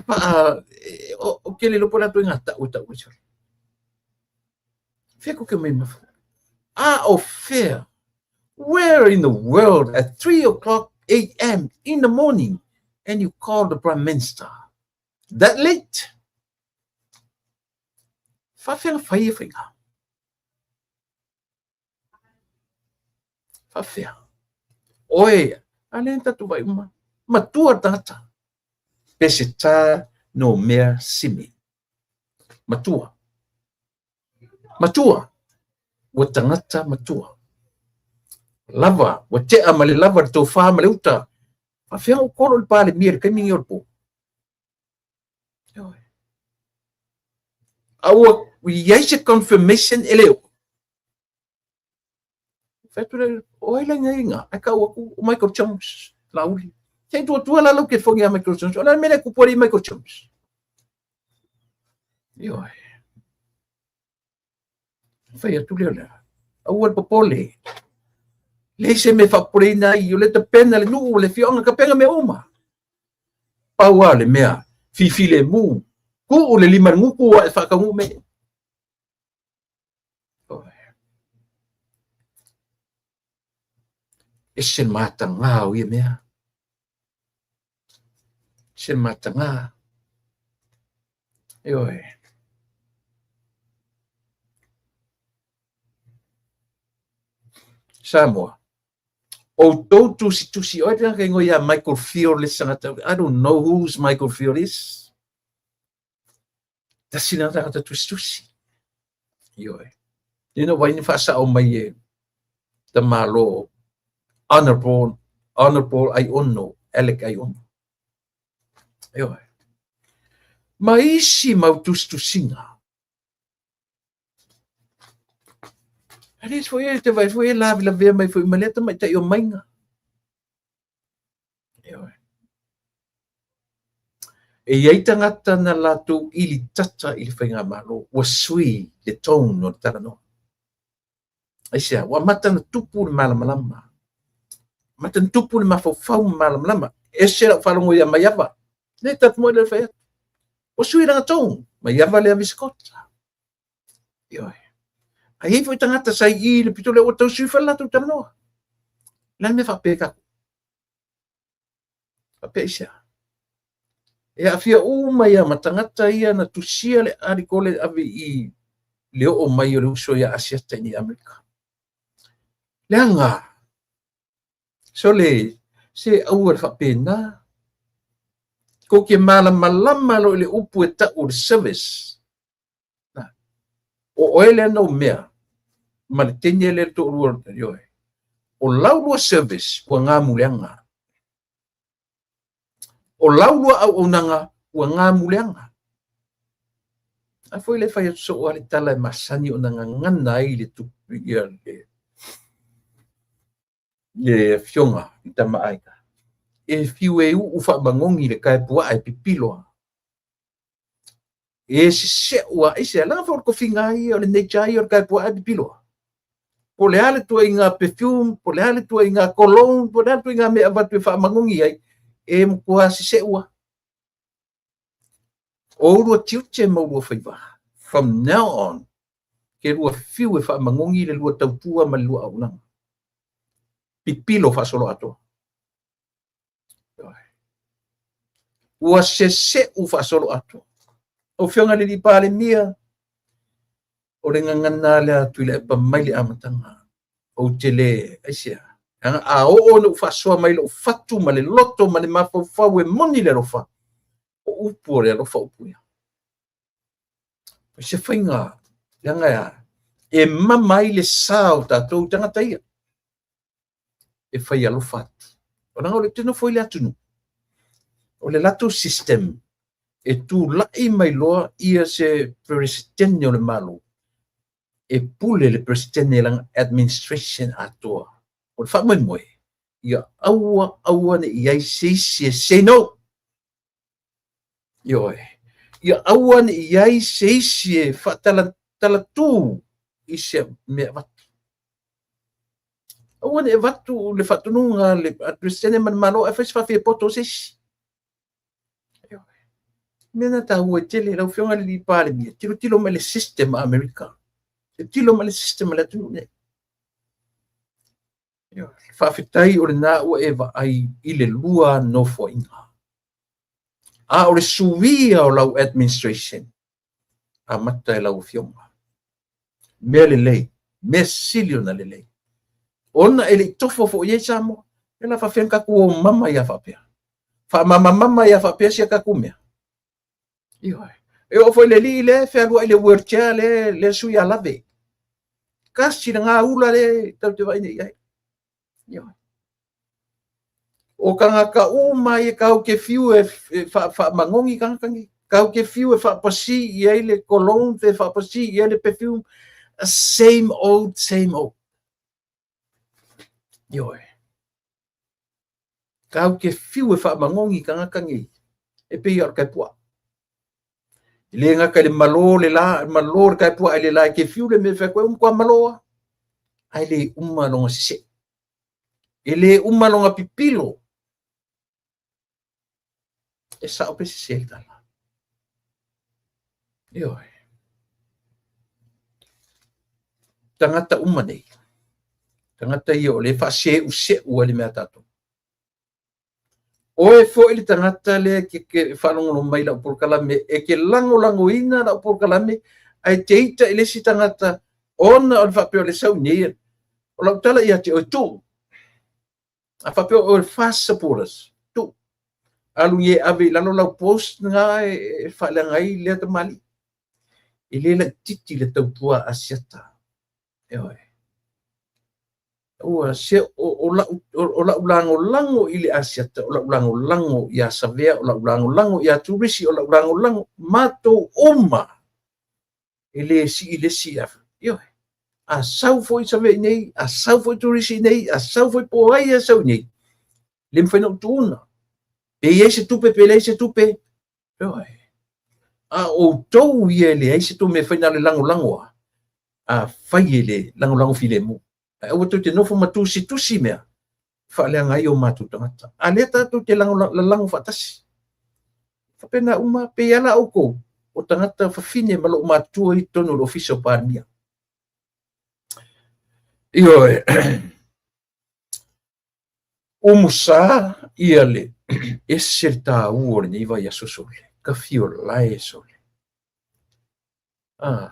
faa, o ke le iloa po o le a ituaiga tau e tau ai sole. Fea kou te omai ma mafaufauga? A o fea? Where in the world at 3 o'clock a.m. in the morning and you call the Prime Minister that late? Faafefea na fai ia faiga? Faafefea? Oe, a lea na tatou vaai uma. Matua le tagata. Peseta no mea simi. Matua. Matua. Ua tagata matua. Lava, ua tea ma le lava le tofa ma le uta. Faafefea ona ou call i le Palemia i le taimi lenei o le po? A ua i ai se confirmation e le oo. Fai atu lea, o ai la ina ina, ae tau atu o Michael Jones, Laauli. Se i tua la lau telefoni ia Michael Jones, o le a le mea lea e tupu ai Michael Jones? Ioe. Fai atu lea o le a. Aua le popole. Leai se mea e faapopoleina ai, o le tapena le nuu, le afioaga, tapena mea uma. Pau lava le mea, fifilemu, tuu le lima i le gutu ae faataunuu mea. Ese le matagā o ia mea. Ese le matagā. Ioe. Samoa. Outou tusitusi, o ai le tagata e igoa ia Michael Field le isi tagata, I don't know who's Michael Field is. Tasi lena tagata tusitusi. Ioe. Lea na wai na faasao mai e tamālō Honorable, Honorable Aiono, Alec Aiono. Ioe. Ma isi mau tusitusiga. A le foi e te vai foi e lavelavea mai foi ma lea tamaitai o Maiga. Ioe. E i ai tagata na latou ili tata i le faigamalo, ua sui le tone o le talanoa. Aisea, ua amata ona tupu le malamalama. Amata ona tupu le mafaufau ma malamalama. Ese lau faalogo ia Maiava. Le tatu moi le fai atu. O sui langa tou, Maiava lea Visikota. Ioe. A i ai foi tagata sa i i le pito lea ua tau sui fale latou talanoa. Le a le mea faapea tatou? Faapea aisea? E aafia uma ia ma tagata ia na tusia le article e ave i le oo mai o le uso ia Asiata i Amerika. Leaga, sole, se aua le faapena. Kou te malamalama loa i le upu e tau o le service. Na, o oe lea na umea ma le teine lea le toalua, ioe. O lau lua service ua gamuleaga. O lau lua auaunaga ua gamuleaga. A foi le fai atu soo a le tala e masani ona gagana ai le tupu ia le afioga i Tama Aiga. E fiu e uu faamagogi le kae puaa e pipilo lava. E seseu lava, aisea, leaga foi o le tofiga lava ia, o le nature lava ia o le kae puaa e pipilo lava. Po o le a le tuaiga perfume, po o le a le tuaiga cologne, po o le a le tuaiga mea e avatu e faamagogi ai, e matua seseu lava. O oulua tiute ma oulua faiva, from now on, ke lua fiu e faamagogi le lua tautua ma le lua auaunaga. Pipilo faasoloatoa. Ua seseu faasoloatoa. Lau Afioga i le Alii Palemia, o le gagana lea a Tuilaepa mai le amataga. Ou te le, aisea, leaga a oo ina ou faasoa mai lou fatu ma le loto ma le mafaufau e moni le alofa, o upu o le alofa upu ia. O se faiga, leaga e a, e mama ai le sa o tatou tagata ia, e fai alofa atu. O leaga o le te nofo i le atunuu, o le latou system, e tulai mai loa ia se Peresetene o le Malo, e pule le Peresetene i lana administration atoa. O le faamoemoe, ia aua aua ne i i ai se isi e say no. Ioe. Ia aua ne i i ai se isi e faatalatatu i se mea avatu. Aua ne i avatu le faatonuga a le Peresetene ma le Malo ae fai se faafiapoto o se isi. Ioe. Mea na taua ai tele lau Afioga i le Alii Palemia, tilotilo mai le system a Amerika. Tilotilo mai le system a le atunuu nei. Faafetai o lena ua e vaai i le lua nofoaiga. A o le suia o lau administration, amata e lau afioga. Mea lelei, mea sili ona lelei. Ona e le i tofa foi i ai Samoa, e la faafefea ona tatou o mama ia faapea. Faamamamama ia faapea si a tatou mea. Ioe. E oo foi i le alii lea e fealuai i le wheelchair lea, lea sui ia lave. Tasi lena ula lea tatou te vaai nei i ai. Ioe. O tagata uma ia tatou te fiu e faamagogi tagata nei. Tatou te fiu e faapasi i ai le cologne, pe faapasi i ai le perfume. Same old, same old. Ioe. Tatou te fiu e faamagogi tagata nei, e pei lava o le tae puaa. E le gata i le malo le la, malo le tae puaa i le la e te fiu le mea e fai atu ai, ua matua malo lava. Ae le uma lona sesee. E le uma lona pipilo. E sao pe sese le tala. Ioe. Tagata uma nei. Tagata ia o lea e faaseuse'u ai le mea a tatou. Oe foi le tagata lea e ke faalogologo mai i lau polokalame, e ke lagolagoina lau polokalame, ae te ita i le isi tagata ona o le faapea o le sau nei, o lau tala ia te oe, tuu. A faapea o le FAST supporters, tuu. Alu i e ave i lalo lau post na e faaleaga ai lea tamalii. E le laitiiti le tautua a Asiata. Ioe. Ua se o lau lagolago i le Asiata, o lau lagolago ia Savea, o lau lagolago ia Turisi, o lau lagolago matou uma. E le sii le isi a. Ioe. A sau foi Savea i nei, a sau foi Turisi i nei, a sau foi po o ai e sau i nei, le mafai ona ou tuuna. Pe i ai se tupe, pe leai se tupe. Ioe. A o outou ia e leai se tou mea e fai na o le lagolago lava, a fai e le lagolago filemu. Ae aua tou te nofo ma tusitusi mea. Faaleaga ai o matou tagata. A lea tatou te lalago faatasi. Faapena uma, pei lava la outou, o tagata fafine ma lou matua i totonu o le ofisa o Palemia. Ioe, umusa ia le ese le taua o lenei vaiaso sole, tafiolae sole. Ah.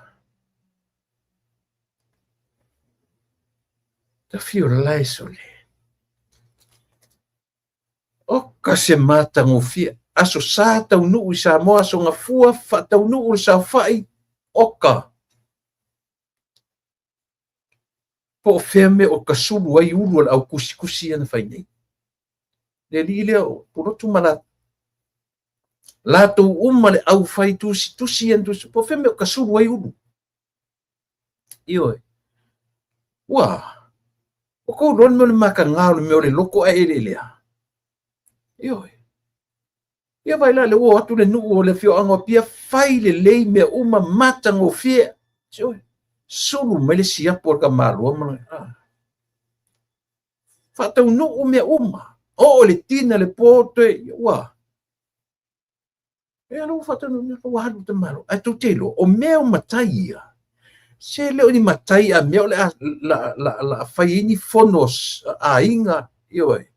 Tafiolae sole. Oka se matagofie. Aso Sa taunuu i Samoa, Aso Gafua faataunuu le saofai, oka. Po o fea mea o kasulu ai ulu o le au tusitusi ia na fai nei. Le alii lea o Pulotu ma latou uma le au fai tusitusi ia na tusi, po o fea mea o kasulu ai ulu. Ioe. Ua, ua tou iloa le mea o le mataga o le mea o le loto ae eleelea. Ioe. Ia vaai la, lea ua o atu le nuu o le afioaga o Apia, fai lelei mea uma, matagofie. Ioe. Sulu mai le siapo a le tamaloa ma ah. Faataunuu mea uma. Oo le tina le po toe, ua. E alo faataunuu mea, ua alu le tamaloa. Ae tou te iloa, o mea o matai ia, se le o ni matai a mea o le a la, la, la fai ai ni fono a aiga, ioe.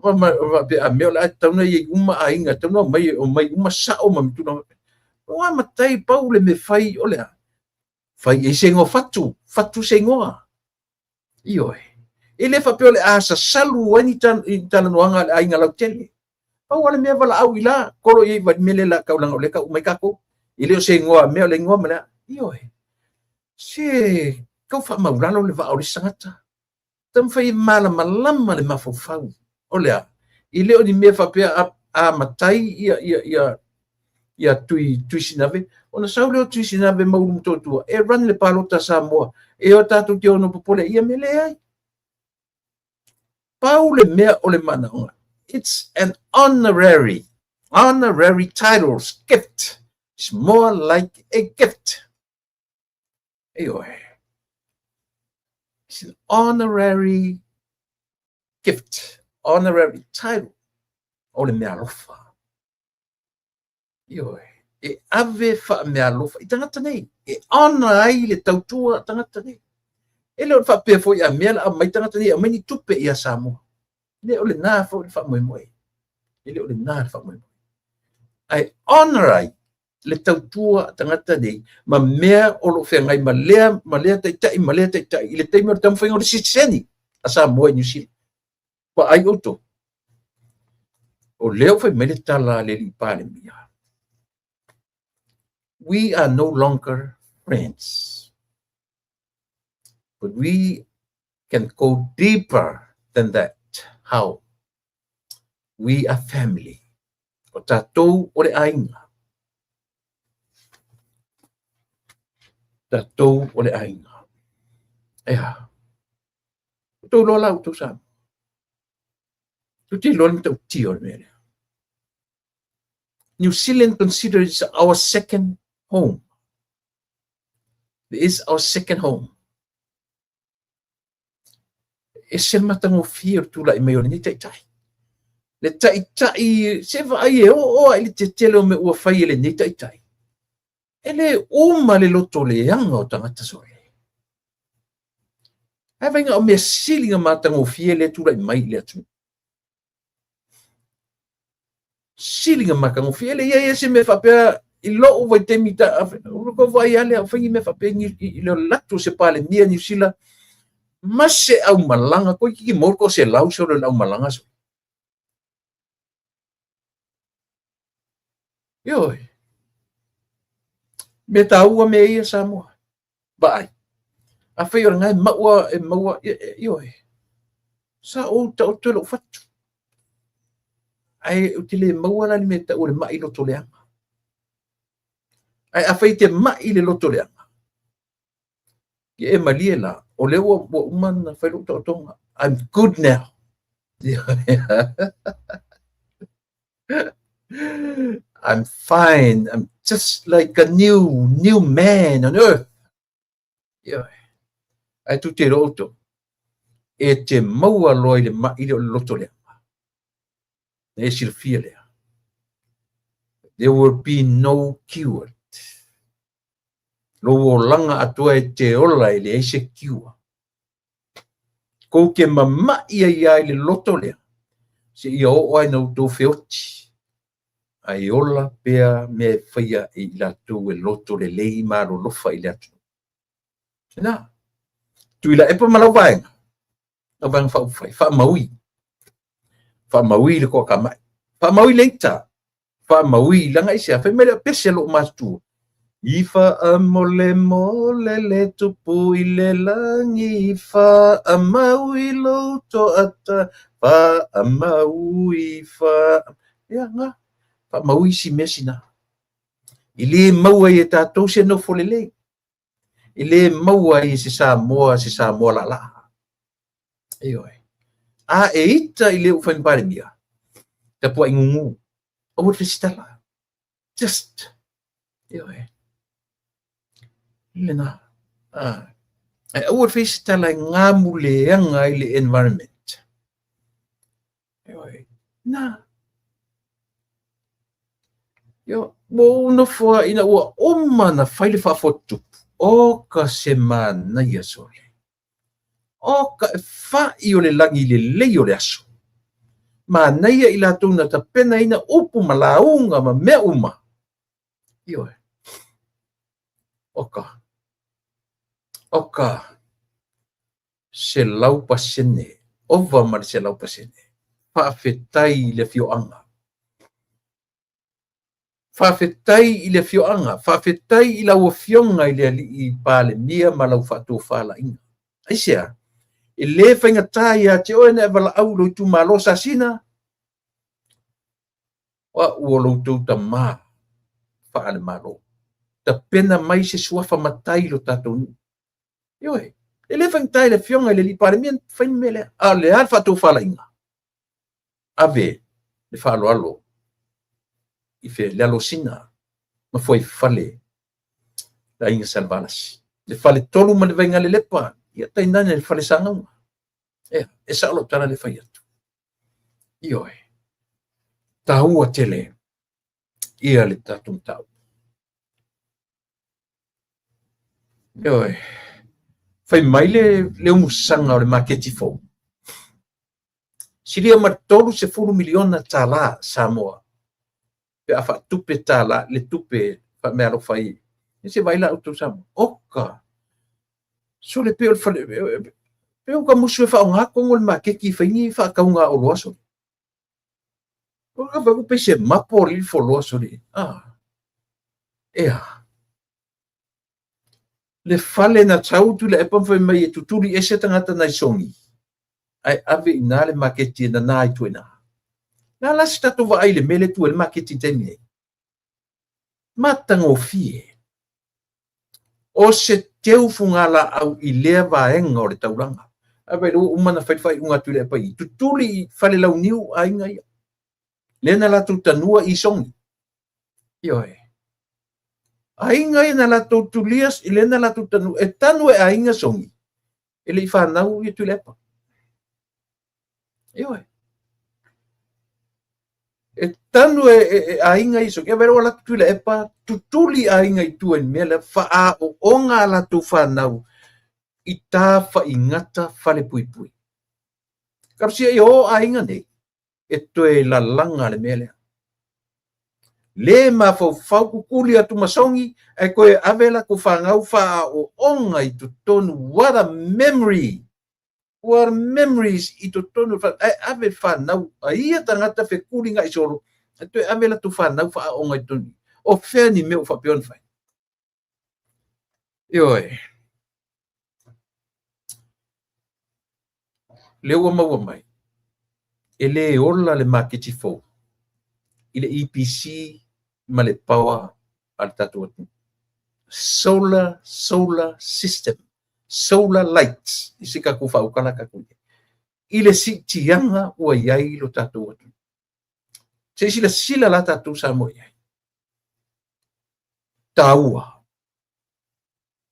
Faapea a mea o le a tatau ona i ai uma aiga, tatau ona omai, omai uma sao ma tulaga. Ua matai pau le mea fai o le a? Fai i ai se igoa fatu, fatu se igoa. Ioe. E le faapea o le a sasalu ai ni talanoaga a le aiga lautele. Pau lava le mea valaau i la, kolo i ai vai mele la taulaga o lea tau mai tatou. E le o se igoa mea o le igoa ma le a. Ioe. Se tau faamaulalo le vaa o le isi tagata. Taumafai e malamalama le mafaufau. O le a? E le o ni mea faapea a, a matai ia, ia, ia, ia Tui, Tui Sinave, ona sau lea o Tui Sinave ma Ulu Motootua, e run le palota a Samoa, e o tatou te ono popole ia mea leai. Pau le mea o le manaoga, it's an honorary, honorary titles gift. It's more like a gift. Ioe. It's an honorary gift, honorary title o le meaalofa. Ioe. E ave faameaalofa i tagata nei. E honor ai le tautua a tagata nei. E le o le faapea foi a mea la aumai tagata nei, aumai ni tupe ia Samoa. E le o lena foi le faamoemoe. E le o lena le faamoemoe. Ae honor ai le tautua a tagata nei ma mea o lo o feagai ma lea, ma lea taitai ma lea taitai i le taimi o le taumafaiga o le sitiseni a Samoa i Niu Sila. Vaai outou. O lea ua fai mai le tala a le alii Palemia. We are no longer friends. But we can go deeper than that. How? We are family. O tatou o le aiga. Tatou o le aiga. Ea. Outou loa la outou sa. Tou te iloa le matautia o le mea lea. New Zealand considers our second home. It is our second home. Ese le matagofie o le tulai mai o lenei taitai. Le taitai, se vaai e oo a i le tetele o mea ua fai e lenei taitai. E le uma le loto leaga o tagata sole. Ae vaaiga o mea sili na matagofie lea tulai mai i le atunuu. Sili na matagofie. E leai ia se mea faapea i lou vaitaimi ta kou vaai lava lea o fai ni mea faapea i le alu atu o se Palemia Niu Sila ma se aumalaga toeitiiti maua le toaselau solo i le aumalaga solo. Ioe. Mea taua mea ia Samoa. Vaai. Afai o lena e maua, e maua, ioe. Sa ou taoto i lou fatu. Ae ou te le maua la le mea e tau o le mai loto leaga. Ae afai e te mai le loto leaga, ia e malie la, o lea ua, ua uma ona fai lou taotoga. I'm good now. I'm fine. I'm just like a new, new man on earth. Ioe. Ae tou te iloa outou. E te maua loa i le ma'i lea o le loto leaga. Na e silafia lea. There will be no cure. Lou olaga atoa e te ola e leai se cure. Kou te mama'i ai lava i le loto lea, seia oo lava ina outou feoti, ae ola pea mea e faia e i latou e loto lelei ma alolofa i le atunuu. Lena. Tuilaepa ma lau vaega, lau Vaega Faaupufai, faamaui. Faamaui le toatamai. Faamaui le ita. Faamaui, leaga aisea? Fai mai le pese a lou matutua. I faamolemole le tupu i le lagi, faamaui lou toata, faamaui, fa... Ia, na, faamaui si mea sina. E le maua ai e tatou se nofo lelei. E le maua ai e se Samoa se Samoa laalaa. Ioe. A e ita i le ua fai ma Palemia, tapuai gugu, aua le fesitala. Just, ioe. Lena. Ah. Ae aua le fesitala e gamuleaga ai le environment. Ioe. Na. Io, ua ou nofo lava ina ua uma ona fai le faafotutupu. O ka se manaia sole. O ka fa'i o le lagi i le lelei o le aso. Manaia i latou na tapenaina upu ma lauga ma mea uma. Ioe. O ka, o ka 100%, ova ma le 100%. Faafetai i le afioaga. Faafetai i le afioaga, faafetai i lau Afioga i le Alii Palemia ma lau faatofalaiga. Aisea? E le faigata ia te oe ona e valaau i lou itumalo sasina, o au o lo outou tama faale-Malo. Tapena mai se suafa matai i lo tatou nuu. Ioe, e le faigata i le Afioga i le Alii Palemia ona fai le mea lea. A o le a le faatofalaiga? Ave le faaaloalo i fea? Le Alosina ma Fuaifale le Aiga Salevalasi. Le Faletolu ma le Vaigalelepa, ia tainane le Fale Sagauga. Ea, e sao lau tala lea e fai atu. Ioe, taua tele ia le tatou mataupu. Ioe, fai mai le umusaga o le maketi fou, silia ma le $30 miliona Samoa pe a faatupe tala le tupe faameaalofa ai. E se vaai la outou Samoa. Oka! Sole pei o le fale, pei o ka musu e faaaoga tonu o le maketi e fai ni faatauga a oloa sole. O ka vaai pei se mapo le foloa sole. Ah. Ea. Le fale na tau Tuilaepa ma fai mai e tutuli ese tagata nai Sogi, ae ave i ina le maketi e nana ai tua i ina. O le a la se tatou vaai i le mea lea e tu ai le maketi i le taimi nei? Matagofie. O se teu fugalaau i lea vaega o le taulaga. Ae vaai ua uma ona fai le faaiuga a Tuilaepa i i, tutuli i fale launiu aiga ia. Lea na latou tanua i Sogi. Ioe. Aiga ia na latou tulia, lea na latou tanu, e tanu e aiga Sogi, e le i fanau ia Tuilaepa. Ioe. E tanu e aiga i Sogi, e vaai ua latou Tuilaepa, tutuli aiga i tua i le mea lea, faaooga a latou fanau i tafaigata falepuipui. Talosia ia o aiga nei, e toe lalaga le mea lea. Le mafaufau kukuli atu ma Sogi, ae toe ave latou fanau faaooga i totonu. What a memory! What a memories i totonu, ae ave fanau a ia tagata fekuli ngai solo, ae toe ave latou fanau faaooga i totonu. O fea ni mea ua faapea ona fai? Ioe. Lea ua maua mai, e le ola le maketi fou i le EPC ma le power a le tatou atunuu. Solar, solar system, solar lights, i se tatou faautala tatou i ai, i le siitiaga ua i ai lo tatou atunuu. Se i silasila la tatou Samoa i ai. Taua.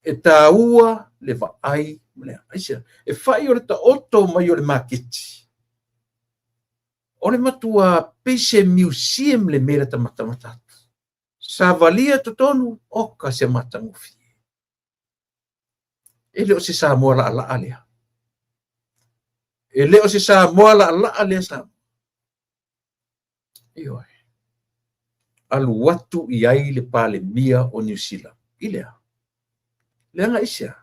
E taua le vaai Ma le aisea, e fai o le taoto mai o le maketi. O le matua pei se museum le mea lata matamata atu. Savalia totonu, oka se matagofie. E le o se Samoa laalaa lea. E le o se Samoa laalaa lea Samoa. Ioe. Alu atu i ai le Palemia o Niu Sila. I lea. Leaga aisea?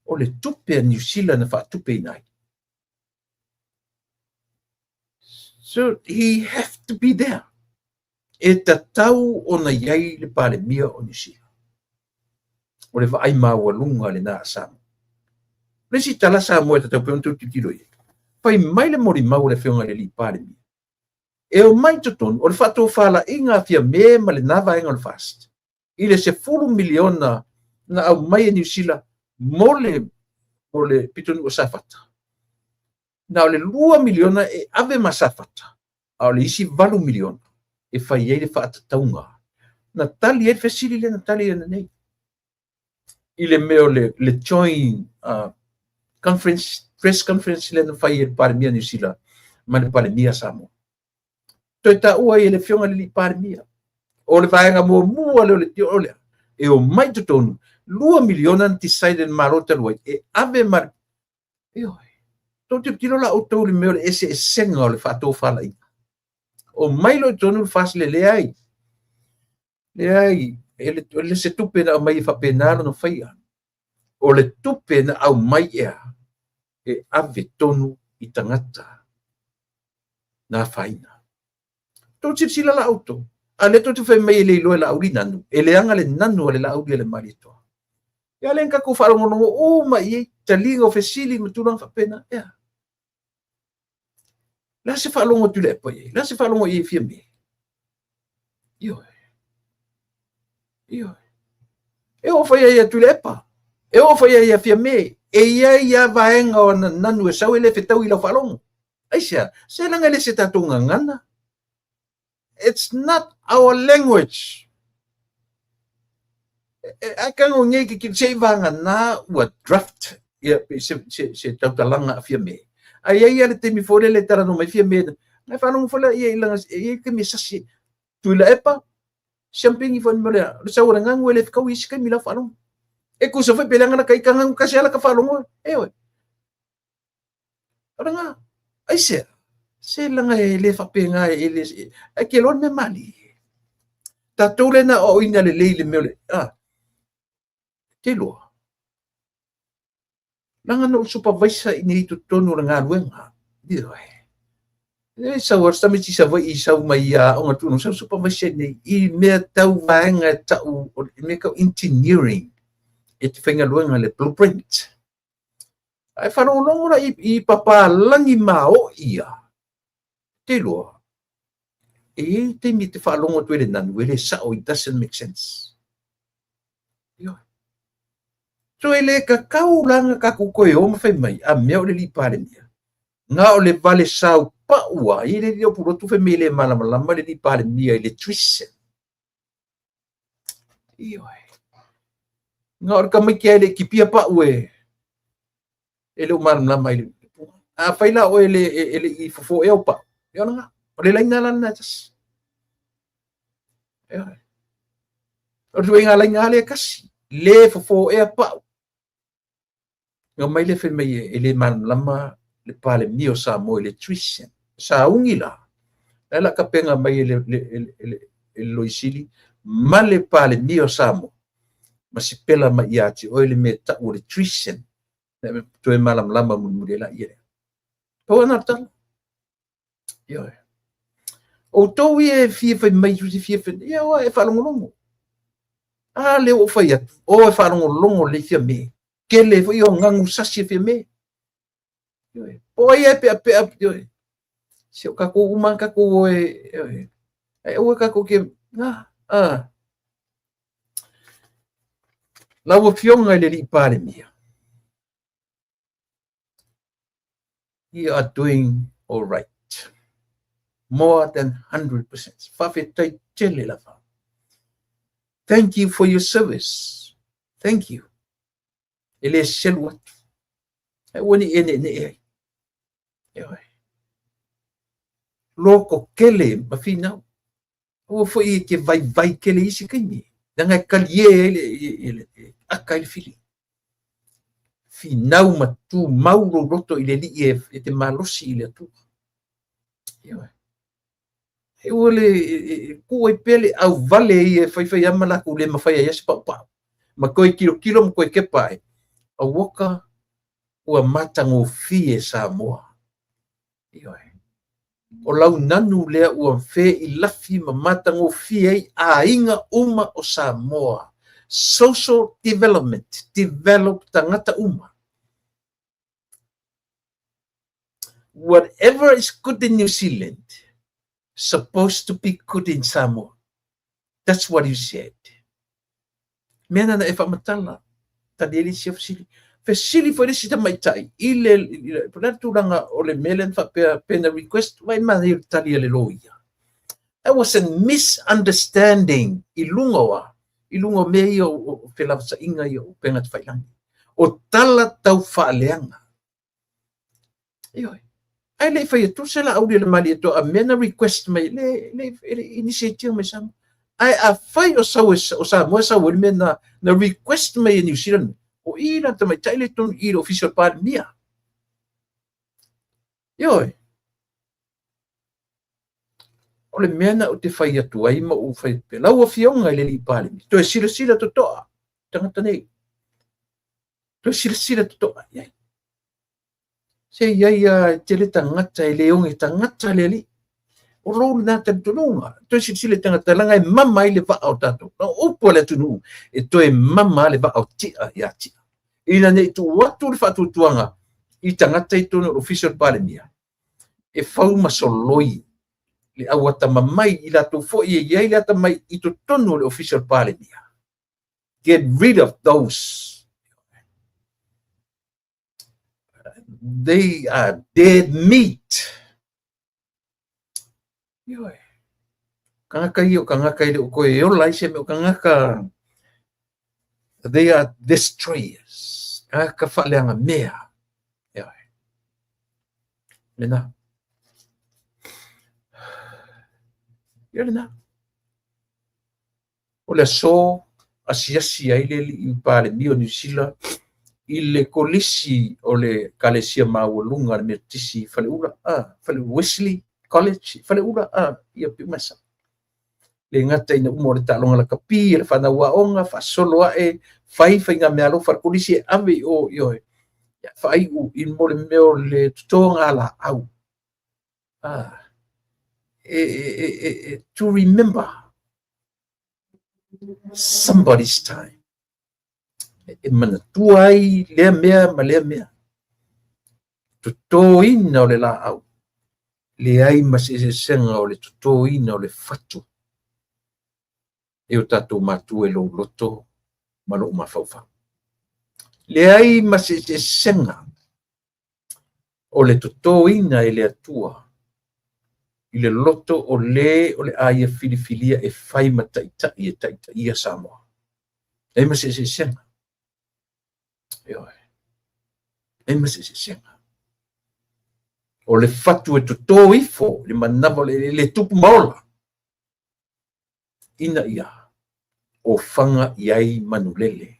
O le tupe a Niu Sila na faatupeina ai. So he have to be there. E tatau ona i ai le Palemia o Niu Sila. O le vaai maualuga lena a Samoa. O le isi tala Samoa e tatau pea ona outou tilotilo i ai, fai mai le molimau a le Afioga i le Alii Palemia, e omai i totonu o le faatofalaiga a Fiame ma lena vaega o le FAST i le 10 miliona na aumai e Niu Sila mo le, mo le pitonuu o Safata. Na o le 2 miliona e ave ma Safata, a o le isi 8 miliona e fai ai le faatatauga. Na tali ai le fesili lea na tali ai nei i le mea o le, le joint conference, press conference lea na fai e le Palemia Niu Sila ma le Palemia Samoa. Toe taua ai e le Afioga i le Alii Palemia, o le vaega muamua lea o le o lea, e omai totonu, 2 miliona na decide e le Malo talu ai, e ave ma le... Ioe. Tou tilotilo la outou i le mea o le eseesega o le faatofalaiga. Omai loa i totonu le FAST le leai. Leai, e le se tupe na aumai e faapena lona faia. O le tupe na aumai ea, e ave tonu i tagata na afaina. Tou silasila la outou, a lea tou te fai mai e le iloa e Laauli nanu, e leaga le nanu a le Laauli a le Malietoa. Ia lea na tatou faalogologo uma i ai, taliga o fesili ma tulaga faapena. Ea. Le a se faalogo a Tuilaepa i ai? Le a se faalogo i ai Fiame? Ioe. Ioe. E oo foi ia Tuilaepa. E oo foi ia Fiame. E i ai lava vaega o ana nanu e sau e le fetaui i lau faalogo. Aisea? Se leaga e le se tatou gagana. It's not our language. Ae tago nei ke se i vagana ua draft ia se se se tautalaga a Fiame. Ae i ai lava le taimi foi lele e talanoa mai Fiame, na e faalogo foi lea i lana e i ai taimi e sasi Tuilaepa, siampini foi le mea lea, o le sau o le nanu e le fetaui isi taimi i lau faalogo. E tusa foi pe leaga lata ita nanu tasi lava lata faalogo, ioe. O lena, aisea? Se leaga e le faapena, e le, ae te iloa le mea malie. Tatou lea na aoaoina lelei i le mea o le, a, te iloa. Leaga na ou supervisor i inei i totonu o le galuega. Ioe. E sau a tamaiti Savaii sau mai ia aoga tunu, sau supervisor i inei i mea tau vaega e tau, o le mea tau engineering e te faigaluega i le blueprint. Ae faalogologo la i papalagi maoi ia. Te iloa, e i ai taimi e te faalogo atu ai le nanu, e le sao, it doesn't make sense. Ioe. So e le tatau la ona tatou toe o ma fai mai, a mea o le Alii Palemia, na o le vale saupau lava, i le alii o Pulotu fai mai e le malamalama le Alii Palemia i le treason. Ioe. Na o le tamaiti lava e le i kipia pau e e le o malamalama i le Afai la oe e le i fofo ea ou pau, ia o lena. O le laina la lena e tasi. Ioe. O le ituaiga laina lea e tasi. Le fofo ea pau. Na omai lea fai mai e le malamalama le Palemia o Samoa i le treason. Sauni la, la la tapena mai e le, le, le, le, le Loia Sili ma le Palemia o Samoa ma sipela mai ia te oe le mea e tau o le treason. Toe malamalama mulimuli ai laia lea. Pau lena o le tala. Ioe. Outou ia e fia fai mai, se fia fai, ia oa e faalogologo. A lea ua ou fai atu, o e faalogologo lelei Fiame. Tele foi o nanu sasi e Fiame. Ioe. Po o ai e peapea, ioe. Se o tatou uma tatou o e, ioe. Ae aua tatou te, ah, ah. Lau Afioga i le Alii Palemia, You are doing all right. More than 100%. Faafetai tele lava. Thank you for your service. Thank you. E le selu atu. Aua ne i e ne'ene'e ai. Ioe. Lototele ma finau. Aua foi e te vaivai tele i isi taimi, leaga e talie ai le, e ata ai le fili. Finau ma tumau lou loto i le Alii e te malosi i le Atua. Ioe. E ua le tuu ai pea le auvale ia e faifai lava ma latou le mafai ai se paupau. Ma toe tilotilo ma toe tepa ae, auoka ua matagofie Samoa. Ioe. O lau nanu lea ua feilafi ma matagofie ai aiga uma o Samoa. Social development, develop tagata uma. Whatever is good in New Zealand, supposed to be good in Samoa. That's what you said. Mea nana e faamatala, tali ai le isi fesili. Fesili foi le isi tamaitai i le, po o le a le tulaga o le mea lea na faapea pe na request, vaai manaia le tali a le loia. That was a misunderstanding i luga o a? I luga o mea ia o felavasaiga ia o upega tafailagi. O tala tau faaleaga. Ioe. Ae le i fai atu se Laauli a le Malietoa a mea na request mai le le initiate mai Samoa. Ae afai o sau o Samoa e sau ai le mea na request mai e New Zealand, o i la tamaitai le tonu i le ofisa o le Palemia. Ioe. O le mea na ou te fai atu ai ma ou fai atu pea, lau Afioga i le Alii Palemia, toe silasila totoa tagata nei. Toe silasila totoa i ai. Se i ai a e tele tagata e le oge tagata le Alii. O lou lena talitonuga, toe silasila i tagata leaga e mama ai le vaa o tatou. O upu a le atunuu, e toe mama le vaa o Tia ia Tia. Ina ne i tuu atu le faatuatuaga i tagata i totonu o le ofisa o le Palemia, e fau ma soloi le au atamamai i latou foi e i ai le atamai i totonu o le ofisa o le Palemia. Get rid of those. They are dead meat. Ioe. Kangaka ia o kangaka e le o koe e ola ai se mea o kangaka. They are destroyers. Kangaka faaleaga mea. Ioe. Lena. Ia lena. O le aso asiasi ai le alii Palemia o Niu Sila i le kolisi o le Ekalesia Maualuga a le Metotisi i Faleula, Faleula Wesley College i Faleula, ia Piumasa. Le gata ina uma o le taaloga lakapi a le fanau aoga, faasolo ae, fai faigameaalofa a le kolisi e ave i o, ioe, faaiu i mo le mea o le totoga laau. To remember somebody's time. E manatua ai lea mea ma lea mea. Totoina o le laau, leai ma se eseesega o le totoina o le fatu e o tatou matua i lou loto ma lou mafaufau. Leai ma se eseesega o le totoina e le Atua i le loto o lē o le a ia filifilia e fai ma taitai e taitaia Samoa. Leai ma se eseesega. Ioe. Leai ma se eseesega. O le fatu e toto ifo i le manava o le tupu ma ola, ina ia ofaga i ai manulele.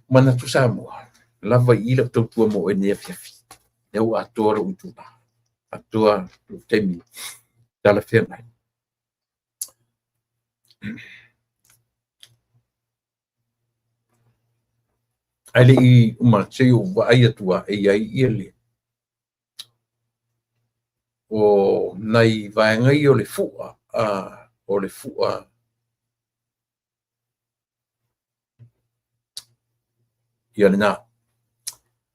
Manatu Samoa, lava i i lau tautua mo oe nei afiafi. Lea ua atoa lou itula, atoa lou taimi talafeagai. Ae le i uma atu, se i ou vaai atu lava e i ai ia le o nai vaega ia o le fua, o le fua ia lena.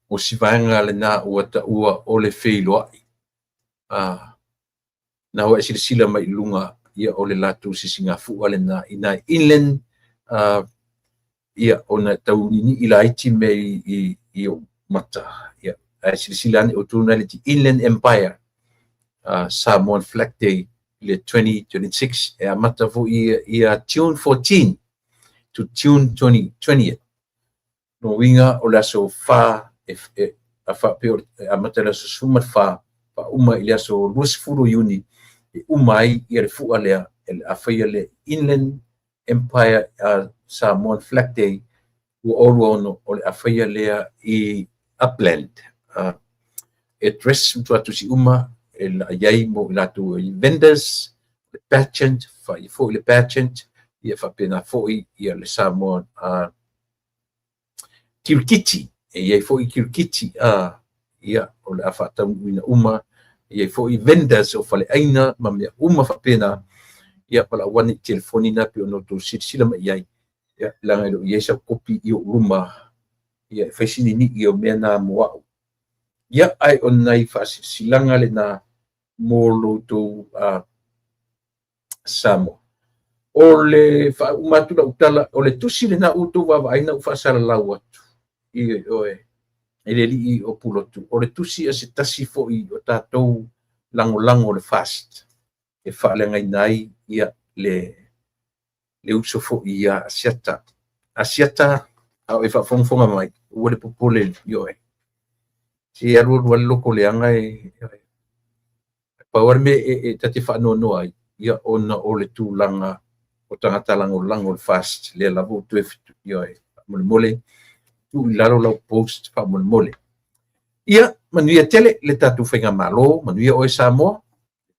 O si vaega lena ua taua o le feiloai. Na ua e silasila mai i luga, ia o le latou sisigafua lena i nai inland, ia ona e tau niinii laiti mea i ou mata, ia ae silasila ane outou na le Inland Empire, Samoan Flag Day i le 2026 e amata foi ia June 14 to June 20th. Lona uiga o le aso 4 e faapea e amata i le aso 14 faauma i le aso 20 o Iuni e uma ai le fua lea e le a faia le Inland Empire Samoan Flag Day 2026, o le a faia lea i Upland. Address ma tuatusi uma e i ai mo i latou i vendors, le pageant, faia foi le pageant, ia faapena foi ia le Samoa kirikiti. E i ai foi kirikiti, ia o le a faataunuuina uma. E i ai foi vendors o faleaiga ma mea uma faapena. Ia valaau ane i telefoni na pei ona outou silasila mai i ai. Ia, leaga e le o i ai sau kopi i ou luma, ia e fai si ninii o mea na mo au. Ia, ae o nai faasilasilaga lena mo lo outou Samoa. O le faauma atu lau tala, o le tusi lena ua outou vaavaai na ou faasalalau atu i oe e le alii o Pulotu. O le tusi a se tasi foi o tatou lagolago o le FAST e faaleagaina ai ia le uso foi ia Asiata. Asiata, a o e faafogafoga mai, ua le popole i oe. Se alu alu lava le loto leaga e pau lava le mea e ta te faanoanoa ai, ia ona o le tulaga o tagata lagolago o le FAST, lea lava ua toe ioe, faamolemole, tuu i lalo lau post faamolemole. Ia, manuia tele le tatou faigamalo, manuia oe Samoa,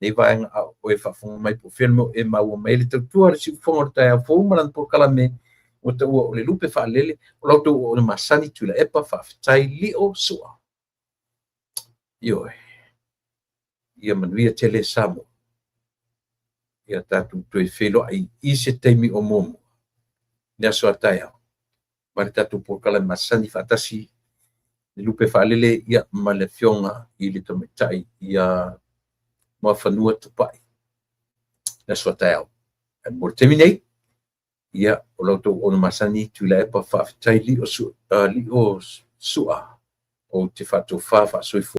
lenei vaega a o e faafofoga mai po o fea le mea o e maua mai ai le tautua a le siufofoga o le taeao fou ma lana polokalame ua taua o le lupe faalele. O la outou auauna masani Tuilaepa, faafetai lio sua. Ioe. Ia manuia tele Samoa. Ia tatou toe feiloai i se taimi o muamua, le aso a taeao, ma le tatou polokalame masani faatasi le lupe faalele, ia, ma le afioga i le tamaitai ia Moafanua Tupai le aso a taeao. Ae mo le taimi nei, ia, o la outou auauna masani Tuilaepa, faafetai lio sua, ou te faatofa faasoifua.